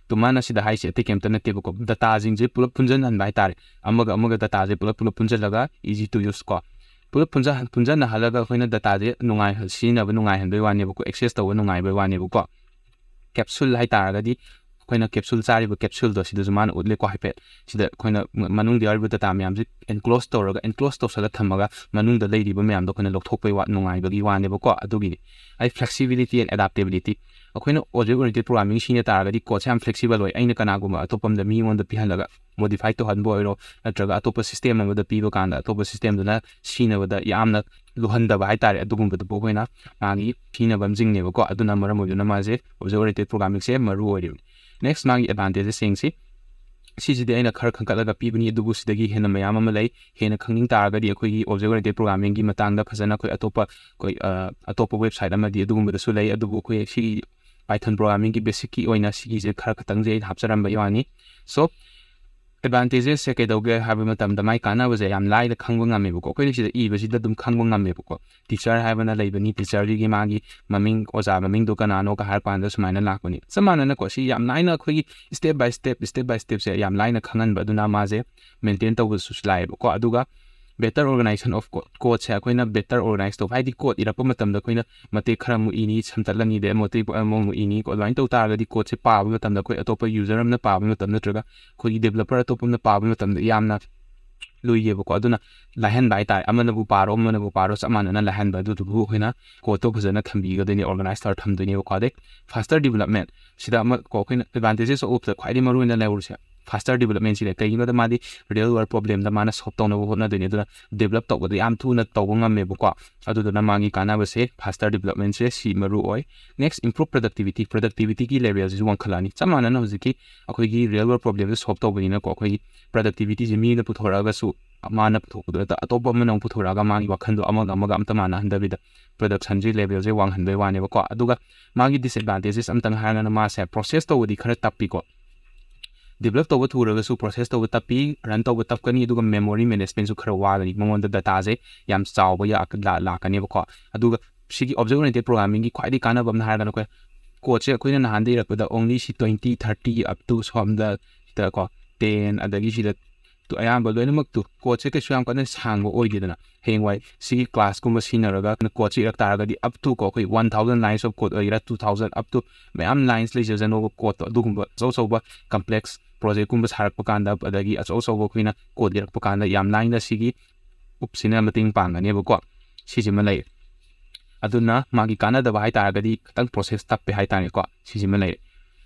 Two ꯃꯥꯅ ꯁꯤꯗ ꯍꯥꯏꯁꯦ ꯑꯇꯩ ꯀꯩꯝꯇ ꯅꯠꯇꯦꯕꯀꯣ, ꯗꯇꯥꯁꯤꯡꯁꯦ ꯄꯨꯂꯞ ꯄꯨꯟꯁꯤꯟꯍꯟꯕ ꯍꯥꯏꯇꯥꯔꯦ꯫ ꯑꯃꯒ ꯑꯃꯒ ꯗꯇꯥꯁꯦ ꯄꯨꯂꯞ ꯄꯨꯂꯞ ꯄꯨꯟꯁꯤꯜꯂꯒ easy to use ꯀꯣ꯫ ꯄꯨꯂꯞ ꯄꯨꯟꯖ-, ꯄꯨꯟꯖꯟꯅꯍꯜꯂꯒ ꯑꯩꯈꯣꯏꯅ dataꯁꯦ ꯅꯨꯡꯉꯥꯏꯍꯟ-, ꯁꯤꯖꯤꯟꯅꯕ ꯅꯨꯡꯉꯥꯏꯍꯟꯕꯩ ꯋꯥꯅꯦꯕꯀꯣ, access ꯇꯧꯕ ꯅꯨꯡꯉꯥꯏꯕꯩ ꯋꯥꯅꯦꯕꯀꯣ꯫ Capsule ꯍꯥꯏꯇꯥꯔꯒꯗꯤ ꯑꯩꯈꯣꯏꯅ capsule ꯆꯥꯔꯤꯕ capsuleꯗꯣ ꯁꯤꯗꯁꯨ ꯃꯥꯅ ꯎꯠꯂꯦꯀꯣ ꯍꯥꯏꯐꯦꯠ꯫ ꯁꯤꯗ ꯑꯩꯈꯣꯏꯅ ꯃ-, ꯃꯅꯨꯡꯗ ꯌꯥꯎꯔꯤꯕ data ꯃꯌꯥꯝꯁꯦ enclose ꯇꯧꯔꯒ, enclose ꯇꯧꯁꯜꯂꯒ ꯊꯝꯃꯒ ꯃꯅꯨꯡꯗ ꯂꯩꯔꯤꯕ ꯃꯌꯥꯝꯗꯣ ꯑꯩꯈꯣꯏꯅ ꯂꯧꯊꯣꯛꯄꯩ ꯋꯥ-, ꯅꯨꯡꯉꯥꯏꯕꯒꯤ ꯋꯥꯅꯦꯕꯀꯣ꯫ ꯑꯗꯨꯒꯤꯅꯤ ꯑꯩ flexibility and adaptability꯫ ꯑꯩꯈꯣꯏꯅ object oriented programming ꯁꯤꯖꯤꯟꯅ ꯇꯥꯔꯒꯗꯤ codeꯁꯦ ꯌꯥꯝ flexible ꯑꯣꯏ꯫ ꯑꯩꯅ ꯀꯅꯥꯒꯨꯝꯕ ꯑꯇꯣꯞꯄ ꯑꯃꯗ ꯃꯤꯉꯣꯟꯗ ꯄꯤꯍꯜꯂꯒ modify ꯇꯧꯍꯟꯕ ꯑꯣꯏꯔꯣ, ꯅꯠꯇ꯭ꯔꯒ ꯑꯇꯣꯞꯄ system ꯑꯃꯗ ꯄꯤꯕ ꯀꯥꯟꯗ ꯑꯇꯣꯞꯄ systemꯗꯨꯅ ꯁꯤꯖꯤꯟꯅꯕꯗ ꯌꯥꯝꯅ ꯂꯨꯍꯟꯗꯕ ꯍꯥꯏꯇꯥꯔꯦ꯫ ꯑꯗꯨꯒꯨꯝꯕꯗꯨꯕꯨ ꯑꯩꯈꯣꯏꯅ ꯃꯥꯒꯤ ꯁꯤꯖꯤꯟꯅꯐꯝꯁꯤꯡꯅꯦꯕꯀꯣ꯫ ꯑꯗꯨꯅ ꯃꯔꯝ ꯑꯣꯏꯗꯨꯅ ꯃꯥꯁꯦ object oriented programmingꯁꯦ ꯃꯔꯨ ꯑꯣꯏꯔꯤꯕꯅꯤ꯫ Next ꯃꯥꯒꯤ advantagesꯁꯤꯡꯁꯤ, ꯁꯤꯁꯤꯗꯤ ꯑꯩꯅ ꯈꯔ ꯈꯟꯒꯠꯂꯒ ꯄꯤꯕꯅꯤ, ꯑꯗꯨꯕꯨ ꯁꯤꯗꯒꯤ ꯍꯦꯟꯅ ꯃꯌꯥꯝ ꯑꯃ ꯂꯩ꯫ ꯍꯦꯟꯅ ꯈꯪꯅꯤꯡ ꯇꯥꯔꯒꯗꯤ ꯑꯩꯈꯣꯏꯒꯤ object oriented programmingꯒꯤ ꯃꯇꯥꯡꯗ ꯐꯖꯅ ꯑꯩꯈꯣꯏ ꯑꯇꯣꯞꯄ, ꯑꯩꯈꯣꯏ, ꯑ, ꯑꯇꯣꯞꯄ website ꯑꯃꯗꯤ ꯑꯗꯨꯒꯨꯝꯕꯗꯁꯨ ꯂꯩ꯫ ꯑꯗꯨꯕꯨ ꯑꯩꯈꯣꯏ ꯁꯤꯒꯤ Python programmingꯒꯤ basicꯀꯤ ꯑꯣꯏꯅ ꯁꯤꯒꯤꯁꯦ ꯈꯔ ꯈꯛꯇꯪꯁꯦ ꯑꯩꯅ ꯍꯥꯞꯆꯔꯝꯕ ꯋꯥꯅꯤ꯫ So, advantagesꯁꯦ ꯀꯩꯗꯧꯒꯦ ꯍꯥꯏꯕ ꯃꯇꯝꯗ ꯃꯥꯏ ꯀꯥꯟꯅꯕꯁꯦ ꯌꯥꯝ ꯂꯥꯏꯅ ꯈꯪꯕ ꯉꯝꯃꯦꯕꯀꯣ꯫ ꯑꯩꯈꯣꯏꯅ ꯁꯤꯗ ꯏꯕꯁꯤꯗ ꯑꯗꯨꯝ ꯈꯪꯕ ꯉꯝꯃꯦꯕꯀꯣ꯫ Teacher ꯍꯥꯏꯕꯅ ꯂꯩꯕꯅꯤ, teacherꯒꯤ ꯃꯥꯒꯤ ꯃꯃꯤꯡ, ꯑꯣꯖꯥ ꯃꯃꯤꯡꯗꯣ ꯀꯅꯥꯅꯣꯒ ꯍꯥꯏꯔ ꯀꯥꯟꯗ ꯁꯨꯃꯥꯏꯅ ꯂꯥꯛꯄꯅꯤ꯫ ꯆꯞ ꯃꯥꯟꯅꯅꯀꯣ, ꯁꯤ ꯌꯥꯝ ꯂꯥꯏꯅ ꯑꯩꯈꯣꯏꯒꯤ step by step, step by stepꯁꯦ ꯌꯥꯝ ꯂꯥꯏꯅ ꯈꯪꯍꯟꯕ, ꯑꯗꯨꯅ ꯃꯥꯁꯦ maintain ꯇꯧꯕꯗꯁꯨ ꯂꯥꯏꯌꯦꯕꯀꯣ꯫ ꯑꯗꯨꯒ better organization of code, codeꯁꯦ ꯑꯩꯈꯣꯏꯅ better organize ꯇꯧꯕ, ꯍꯥꯏꯗꯤ code ꯏꯔꯛꯄ ꯃꯇꯝꯗ ꯑꯩꯈꯣꯏꯅ ꯃꯇꯦꯛ ꯈꯔ ꯑꯃꯨꯛ ꯏꯅꯤ, ꯁꯝꯇꯠꯂꯅꯤ, ꯑꯗꯩ ꯑꯃꯨꯛ ꯑꯇꯩ ꯑꯃꯃꯨꯛ ꯏꯅꯤ꯫ ꯑꯗꯨꯃꯥꯏꯅ ꯇꯧ ꯇꯥꯔꯒꯗꯤ codeꯁꯦ ꯄꯥꯕ ꯃꯇꯝꯗ ꯑꯩꯈꯣꯏ ꯑꯇꯣꯞꯄ user ꯑꯃꯅ ꯄꯥꯕ ꯃꯇꯝ ꯅꯠꯇ꯭ꯔꯒ ꯑꯩꯈꯣꯏꯒꯤ developer ꯑꯇꯣꯞꯄ ꯑꯃꯅ ꯄꯥꯕ ꯃꯇꯝꯗ ꯌꯥꯝꯅ ꯂꯨꯏꯌꯦꯕꯀꯣ꯫ ꯑꯗꯨꯅ ꯂꯥꯏꯍꯟꯕ ꯍꯥꯏꯇꯥꯔꯦ, ꯑꯃꯅꯕꯨ ꯄꯥꯔꯣ ꯑꯃꯅꯕꯨ ꯄꯥꯔꯣ ꯆꯞ ꯃꯥꯟꯅꯅ ꯂꯥꯏꯍꯟꯕ, ꯑꯗꯨꯗꯨꯕꯨ ꯑꯩꯈꯣꯏꯅ codeꯇꯣ ꯐꯖꯅ ꯊꯝꯕꯤꯒꯗꯣꯏꯅꯤ, organize ꯇꯧꯔ ꯊꯝꯗꯣꯏꯅꯦꯕꯀꯣ꯫ ꯑꯗꯩ faster development, ꯁꯤꯗ ꯑꯃ ꯀꯣ, ꯑꯩꯈꯣꯏꯅ advantages of ꯈ꯭ꯋꯥꯏꯗꯒꯤ ꯃꯔꯨ ꯑꯣꯏꯅ ꯂꯩꯍꯧꯔꯤꯁꯦ faster developmentꯁꯤꯅꯦ꯫ ꯀꯩꯒꯤꯅꯣꯗ ꯃꯥꯗꯤ real world problemꯗ ꯃꯥꯅ solve ꯇꯧꯅꯕ ꯍꯣꯠꯅꯗꯣꯏꯅꯤ, ꯑꯗꯨꯅ develop ꯇꯧꯕꯗ ꯌꯥꯝ ꯊꯨꯅ ꯇꯧꯕ ꯉꯝꯃꯦꯕꯀꯣ꯫ ꯑꯗꯨꯗꯨꯅ ꯃꯥꯒꯤ ꯀꯥꯟꯅꯕꯁꯦ faster developmentꯁꯦ ꯁꯤ ꯃꯔꯨ ꯑꯣꯏ꯫ Next, improve productivity, productivityꯒꯤ levelꯁꯤꯁꯨ ꯋꯥꯡꯈꯠꯂꯛꯑꯅꯤ꯫ ꯆꯞ ꯃꯥꯟꯅꯅ ꯍꯧꯖꯤꯛꯀꯤ ꯑꯩꯈꯣꯏꯒꯤ real world problemꯁꯦ solve ꯇꯧꯕꯅꯤꯅꯀꯣ, ꯑꯩꯈꯣꯏꯒꯤ productivityꯁꯦ ꯃꯤꯅ ꯄꯨꯊꯣꯔꯛꯑꯒꯁꯨ ꯃꯥꯅ ꯄꯨꯊꯣꯛꯄꯗꯣ ꯅꯠꯇ ꯑꯇꯣꯞꯄ ꯑꯃꯅ ꯑꯃꯨꯛ ꯄꯨꯊꯣꯔꯛꯑꯒ ꯃꯥꯒꯤ ꯋꯥꯈꯜꯗꯣ ꯑꯃꯒ ꯑꯃꯒ ꯑꯝꯇ ꯃꯥꯟꯅꯍꯟꯗꯕꯤꯗ productionꯁꯤ levelꯁꯦ ꯋꯥꯡꯍꯟꯕꯩ ꯋꯥꯅꯦꯕꯀꯣ꯫ ꯑꯗꯨꯒ ꯃꯥꯒꯤ disadvantages ꯑꯝꯇꯪ ꯍꯥꯏꯔꯒꯅ ꯃꯥꯁꯦ process ꯇꯧꯕꯗꯤ ꯈꯔ ꯇꯞꯄꯤꯀꯣ꯫ Develop ꯇꯧꯕ ꯊꯨꯔꯒꯁꯨ process ꯇꯧꯕ ꯇꯞꯄꯤ, run ꯇꯧꯕ ꯇꯞꯀꯅꯤ, ꯑꯗꯨꯒ memory managementꯁꯨ ꯈꯔ ꯋꯥꯒꯅꯤ, ꯃꯉꯣꯟꯗ dataꯁꯦ ꯌꯥꯝ ꯆꯥꯎꯕ ꯌꯥ-, ꯂꯥ-, ꯂꯥꯛꯀꯅꯦꯕꯀꯣ꯫ ꯑꯗꯨꯒ ꯁꯤꯒꯤ object oriented programmingꯒꯤ ꯈ꯭ꯋꯥꯏꯗꯒꯤ ꯀꯥꯟꯅꯕ ꯑꯃꯅ ꯍꯥꯏꯔꯒꯅ ꯑꯩꯈꯣꯏ codeꯁꯦ ꯑꯩꯈꯣꯏꯅ ꯅꯍꯥꯟꯗ ꯏꯔꯛꯄꯗ only ꯁꯤ twenty, thirty, up to ꯁꯣꯝꯗ ꯁꯤꯗꯀꯣ ten, ꯑꯗꯒꯤ ꯁꯤꯗ ꯑꯌꯥꯝꯕ ꯂꯣꯏꯅꯃꯛꯇꯨ ꯀꯣꯠꯁꯦ ꯀꯩꯁꯨ ꯌꯥꯝ ꯀꯟꯅ ꯁꯥꯡꯕ ꯑꯣꯏꯗꯦꯗꯅ꯫ ꯍꯌꯦꯡꯋꯥꯏ ꯁꯤꯒꯤ ꯀ꯭ꯂꯥꯁꯀꯨꯝꯕ ꯁꯤꯖꯤꯟꯅꯔꯒ ꯀꯣꯠꯁꯦ ꯏꯔꯛ ꯇꯥꯔꯒꯗꯤ up to ꯀꯣ ꯑꯩꯈꯣꯏ one thousand lines of code ꯑꯣꯏꯒꯦꯔꯥ, two thousand, up to ꯃꯌꯥꯝ lines ꯂꯩꯖꯁꯅꯣꯕ ꯀꯣꯠꯇꯣ, ꯑꯗꯨꯒꯨꯝꯕ ꯑꯆꯧ ꯑꯆꯧꯕ complex projectꯀꯨꯝꯕ ꯁꯥꯔꯛꯄ ꯀꯥꯟꯗ, ꯑꯗꯒꯤ ꯑꯆꯧ ꯑꯆꯧꯕ ꯑꯩꯈꯣꯏꯅ ꯀꯣꯠ ꯏꯔꯛꯄ ꯀꯥꯟꯗ ꯌꯥꯝ ꯂꯥꯏꯅ ꯁꯤꯒꯤ ꯎꯞꯁꯤꯅ ꯃꯇꯦꯡ ꯄꯥꯡꯒꯅꯦꯕꯀꯣ꯫ ꯁꯤꯁꯤꯃ ꯂꯩꯔꯦ꯫ ꯑꯗꯨꯅ ꯃꯥꯒꯤ ꯀꯥꯟꯅꯗꯕ ꯍꯥꯏꯇꯥꯔꯒꯗꯤ ꯈꯤꯇꯪ process ꯇꯞꯄꯦ ꯍꯥꯏꯇꯥꯔꯦꯀꯣ꯫ ꯁꯤꯁꯤꯃ ꯂꯩꯔꯦ꯫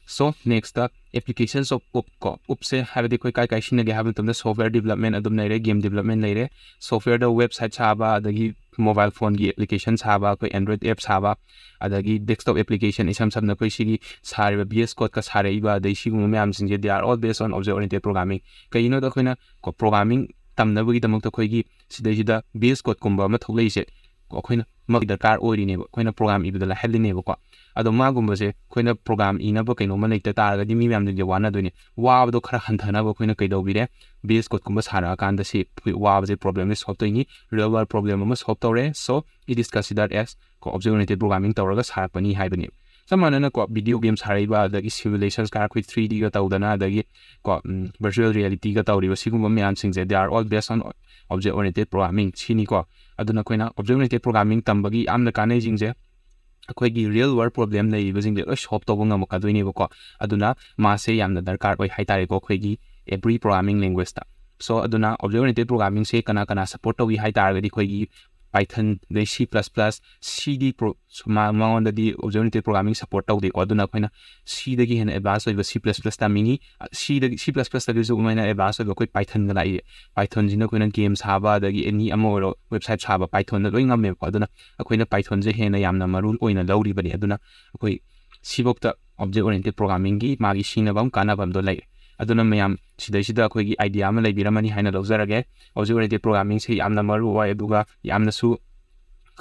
So next, applications of up ꯀꯣ꯫ ꯎꯞꯁꯦ ꯍꯥꯏꯕꯗꯤ ꯑꯩꯈꯣꯏ ꯀꯥꯏ ꯀꯥꯏ ꯁꯤꯖꯤꯟꯅꯒꯦ ꯍꯥꯏꯕ ꯃꯇꯝꯗ software development ꯑꯗꯨꯝ ꯂꯩꯔꯦ, game development ꯂꯩꯔꯦ, softwareꯗ website ꯁꯥꯕ, ꯑꯗꯒꯤ mobile phoneꯒꯤ application ꯁꯥꯕ, ꯑꯩꯈꯣꯏ Android app ꯁꯥꯕ, ꯑꯗꯒꯤ desktop application, ꯏꯁꯝ ꯁꯝꯅ ꯑꯩꯈꯣꯏ ꯁꯤꯒꯤ ꯁꯥꯔꯤꯕ V S Codeꯀ ꯁꯥꯔꯛꯏꯕ, ꯑꯗꯩ ꯁꯤꯒꯨꯝꯕ ꯃꯌꯥꯝꯁꯤꯡꯁꯦ they are all based on object oriented programming꯫ ꯀꯩꯒꯤꯅꯣꯗ ꯑꯩꯈꯣꯏꯅ ꯀꯣ programming ꯇꯝꯅꯕꯒꯤꯗꯃꯛꯇ ꯑꯩꯈꯣꯏꯒꯤ ꯁꯤꯗꯩꯁꯤꯗ V S Codeꯀꯨꯝꯕ ꯑꯃ ꯊꯣꯛꯂꯛꯏꯁꯦ ꯑꯩꯈꯣꯏꯅ ꯃꯛ ꯗꯔꯀꯥꯔ ꯑꯣꯏꯔꯤꯅꯦꯕ, ꯑꯩꯈꯣꯏꯅ program ꯏꯕꯗ ꯂꯥꯏꯍꯜꯂꯤꯅꯦꯕꯀꯣ꯫ ꯑꯗꯣ ꯃꯥꯒꯨꯝꯕꯁꯦ ꯑꯩꯈꯣꯏꯅ program ꯏꯅꯕ ꯀꯩꯅꯣꯝꯃ ꯂꯩꯇ ꯇꯥꯔꯒꯗꯤ ꯃꯤ ꯃꯌꯥꯝꯁꯤꯡꯁꯦ ꯋꯥꯅꯗꯣꯏꯅꯦ꯫ ꯋꯥꯕꯗꯣ ꯈꯔ ꯍꯟꯊꯅꯕ ꯑꯩꯈꯣꯏꯅ ꯀꯩꯗꯧꯕꯤꯔꯦ? V S Codeꯀꯨꯝꯕ ꯁꯥꯔꯛꯑꯀꯥꯟꯗ ꯁꯤ ꯑꯩꯈꯣꯏ ꯋꯥꯕꯁꯦ problemꯁꯦ solve ꯇꯧꯏꯅꯤ, real world problem ꯑꯃ solve ꯇꯧꯔꯦ꯫ So it is considered as ꯀꯣ object oriented programming ꯇꯧꯔꯒ ꯁꯥꯔꯛꯄꯅꯤ ꯍꯥꯏꯕꯅꯦꯕ꯫ ꯆꯞ ꯃꯥꯟꯅꯅ ꯀꯣ video game ꯁꯥꯔꯛꯏꯕ, ꯑꯗꯒꯤ simulations ꯀꯥꯔ ꯑꯩꯈꯣꯏ three Dꯒ ꯇꯧꯗꯅ, ꯑꯗꯒꯤ ꯀꯣ virtual realityꯒ ꯇꯧꯔꯤꯕ ꯁꯤꯒꯨꯝꯕ ꯃꯌꯥꯝꯁꯤꯡꯁꯦ they are all based on object oriented programming ꯁꯤꯅꯤꯀꯣ꯫ ꯑꯗꯨꯅ ꯑꯩꯈꯣꯏꯅ object oriented programming ꯇꯝꯕꯒꯤ ꯌꯥꯝꯅ ꯀꯥꯟꯅꯩꯁꯤꯡꯁꯦ ꯑꯩꯈꯣꯏꯒꯤ real world problem ꯂꯩꯔꯤꯕꯁꯤꯡꯁꯦ ꯂꯣꯏ solve ꯇꯧꯕ ꯉꯝꯃꯛꯀꯗꯣꯏꯅꯦꯕꯀꯣ꯫ ꯑꯗꯨꯅ ꯃꯥꯁꯦ ꯌꯥꯝꯅ ꯗꯔꯀꯥꯔ ꯑꯣꯏ ꯍꯥꯏꯇꯥꯔꯦꯀꯣ ꯑꯩꯈꯣꯏꯒꯤ every programming languageꯇ꯫ So ꯑꯗꯨꯅ object oriented programmingꯁꯦ ꯀꯅꯥ ꯀꯅꯥ support ꯇꯧꯏ ꯍꯥꯏꯇꯥꯔꯒꯗꯤ ꯑꯩꯈꯣꯏꯒꯤ Python, ꯑꯗꯩ C plus plus, Cꯗꯤ pro ꯃꯉꯣꯟꯗꯗꯤ object oriented programming support ꯇꯧꯗꯦꯀꯣ꯫ ꯑꯗꯨꯅ ꯑꯩꯈꯣꯏꯅ Cꯗꯒꯤ ꯍꯦꯟꯅ advance ꯑꯣꯏꯕ C plus plus ꯇꯝꯃꯤꯅꯤ꯫ Cꯗꯒꯤ, C plus plusꯇꯒꯤꯁꯨ ꯑꯃ ꯍꯦꯟꯅ advance ꯑꯣꯏꯕ ꯑꯩꯈꯣꯏ Pythonꯒ ꯂꯥꯛꯏ꯫ Pythonꯁꯤꯅ ꯑꯩꯈꯣꯏꯅ game ꯁꯥꯕ, ꯑꯗꯒꯤ any ꯑꯃ ꯑꯣꯏꯔꯣ, website ꯁꯥꯕ Pythonꯅ ꯂꯣꯏ ꯉꯝꯃꯦꯕꯀꯣ꯫ ꯑꯗꯨꯅ ꯑꯩꯈꯣꯏꯅ Pythonꯁꯦ ꯍꯦꯟꯅ ꯌꯥꯝꯅ ꯃꯔꯨ ꯑꯣꯏꯅ ꯂꯧꯔꯤꯕꯅꯤ꯫ ꯑꯗꯨꯅ ꯑꯩꯈꯣꯏ ꯁꯤꯐꯧꯇ object oriented programmingꯒꯤ ꯃꯥꯒꯤ ꯁꯤꯖꯤꯟꯅꯐꯝ ꯀꯥꯟꯅꯐꯝꯗꯣ ꯂꯩꯔꯦ꯫ ꯑꯗꯨꯅ ꯃꯌꯥꯝ ꯁꯤꯗꯩꯁꯤꯗ ꯑꯩꯈꯣꯏꯒꯤ idea ꯑꯃ ꯂꯩꯕꯤꯔꯝꯃꯅꯤ ꯍꯥꯏꯅ ꯂꯧꯖꯔꯒꯦ꯫ Object oriented programmingꯁꯦ ꯌꯥꯝꯅ ꯃꯔꯨ ꯑꯣꯏ, ꯑꯗꯨꯒ ꯌꯥꯝꯅꯁꯨ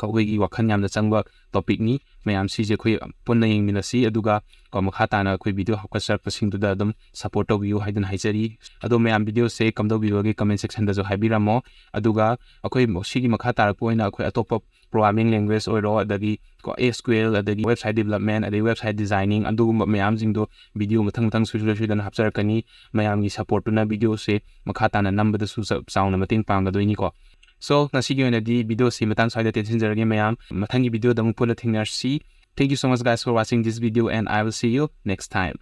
ꯑꯩꯈꯣꯏꯒꯤ ꯋꯥꯈꯜ ꯌꯥꯝꯅ ꯆꯪꯕ topicꯅꯤ꯫ ꯃꯌꯥꯝ ꯁꯤꯁꯦ ꯑꯩꯈꯣꯏ ꯄꯨꯟꯅ ꯌꯦꯡꯃꯤꯟꯅꯁꯤ꯫ ꯑꯗꯨꯒ ꯀꯣ, ꯃꯈꯥ ꯇꯥꯅ ꯑꯩꯈꯣꯏ video ꯍꯥꯞꯀꯠꯆꯔꯛꯄꯁꯤꯡꯗꯨꯗ ꯑꯗꯨꯝ support ꯇꯧꯕꯤꯌꯨ ꯍꯥꯏꯗꯨꯅ ꯍꯥꯏꯖꯔꯤ꯫ ꯑꯗꯣ ꯃꯌꯥꯝ, video ꯁꯦ ꯀꯝꯗꯧꯕꯤꯕꯒꯦ comment section ꯗꯁꯨ ꯍꯥꯏꯕꯤꯔꯝꯃꯣ꯫ ꯑꯗꯨꯒ ꯑꯩꯈꯣꯏ ꯁꯤꯒꯤ ꯃꯈꯥ ꯇꯥꯔꯛꯄ ꯑꯣꯏꯅ ꯑꯩꯈꯣꯏ ꯑꯇꯣꯞꯄ programming language ꯑꯣꯏꯔꯣ, ꯑꯗꯒꯤ ꯀꯣ, S Q L, ꯑꯗꯒꯤ website development, ꯑꯗꯒꯤ website designing, ꯑꯗꯨꯒꯨꯝꯕ ꯃꯌꯥꯝꯁꯤꯡꯗꯣ video ꯃꯊꯪ ꯃꯊꯪ ꯁꯣꯏꯁꯣꯏ ꯁꯣꯏꯗꯅ ꯍꯥꯞꯆꯔꯛꯀꯅꯤ꯫ ꯃꯌꯥꯝꯒꯤ support ꯇꯨꯅ video ꯁꯦ ꯃꯈꯥ ꯇꯥꯅ ꯅꯝꯕꯗꯁꯨ ꯆ-, ꯆꯥꯎꯅ ꯃꯇꯦꯡ ꯄꯥꯡꯒꯗꯣꯏꯅꯤꯀꯣ꯫ So, ꯉꯁꯤꯒꯤ ꯑꯣꯏꯅꯗꯤ video ꯁꯤ ꯃꯇꯥꯡ ꯁ꯭ꯋꯥꯏꯗ ꯇꯦꯟꯁꯤꯟꯖꯔꯒꯦ ꯃꯌꯥꯝ꯫ ꯃꯊꯪꯒꯤ video ꯗ ꯑꯃꯨꯛ ꯄꯨꯟꯅ ꯊꯦꯡꯅꯔꯁꯤ꯫ Thank you so much, guys, for watching this video, and I will see you next time.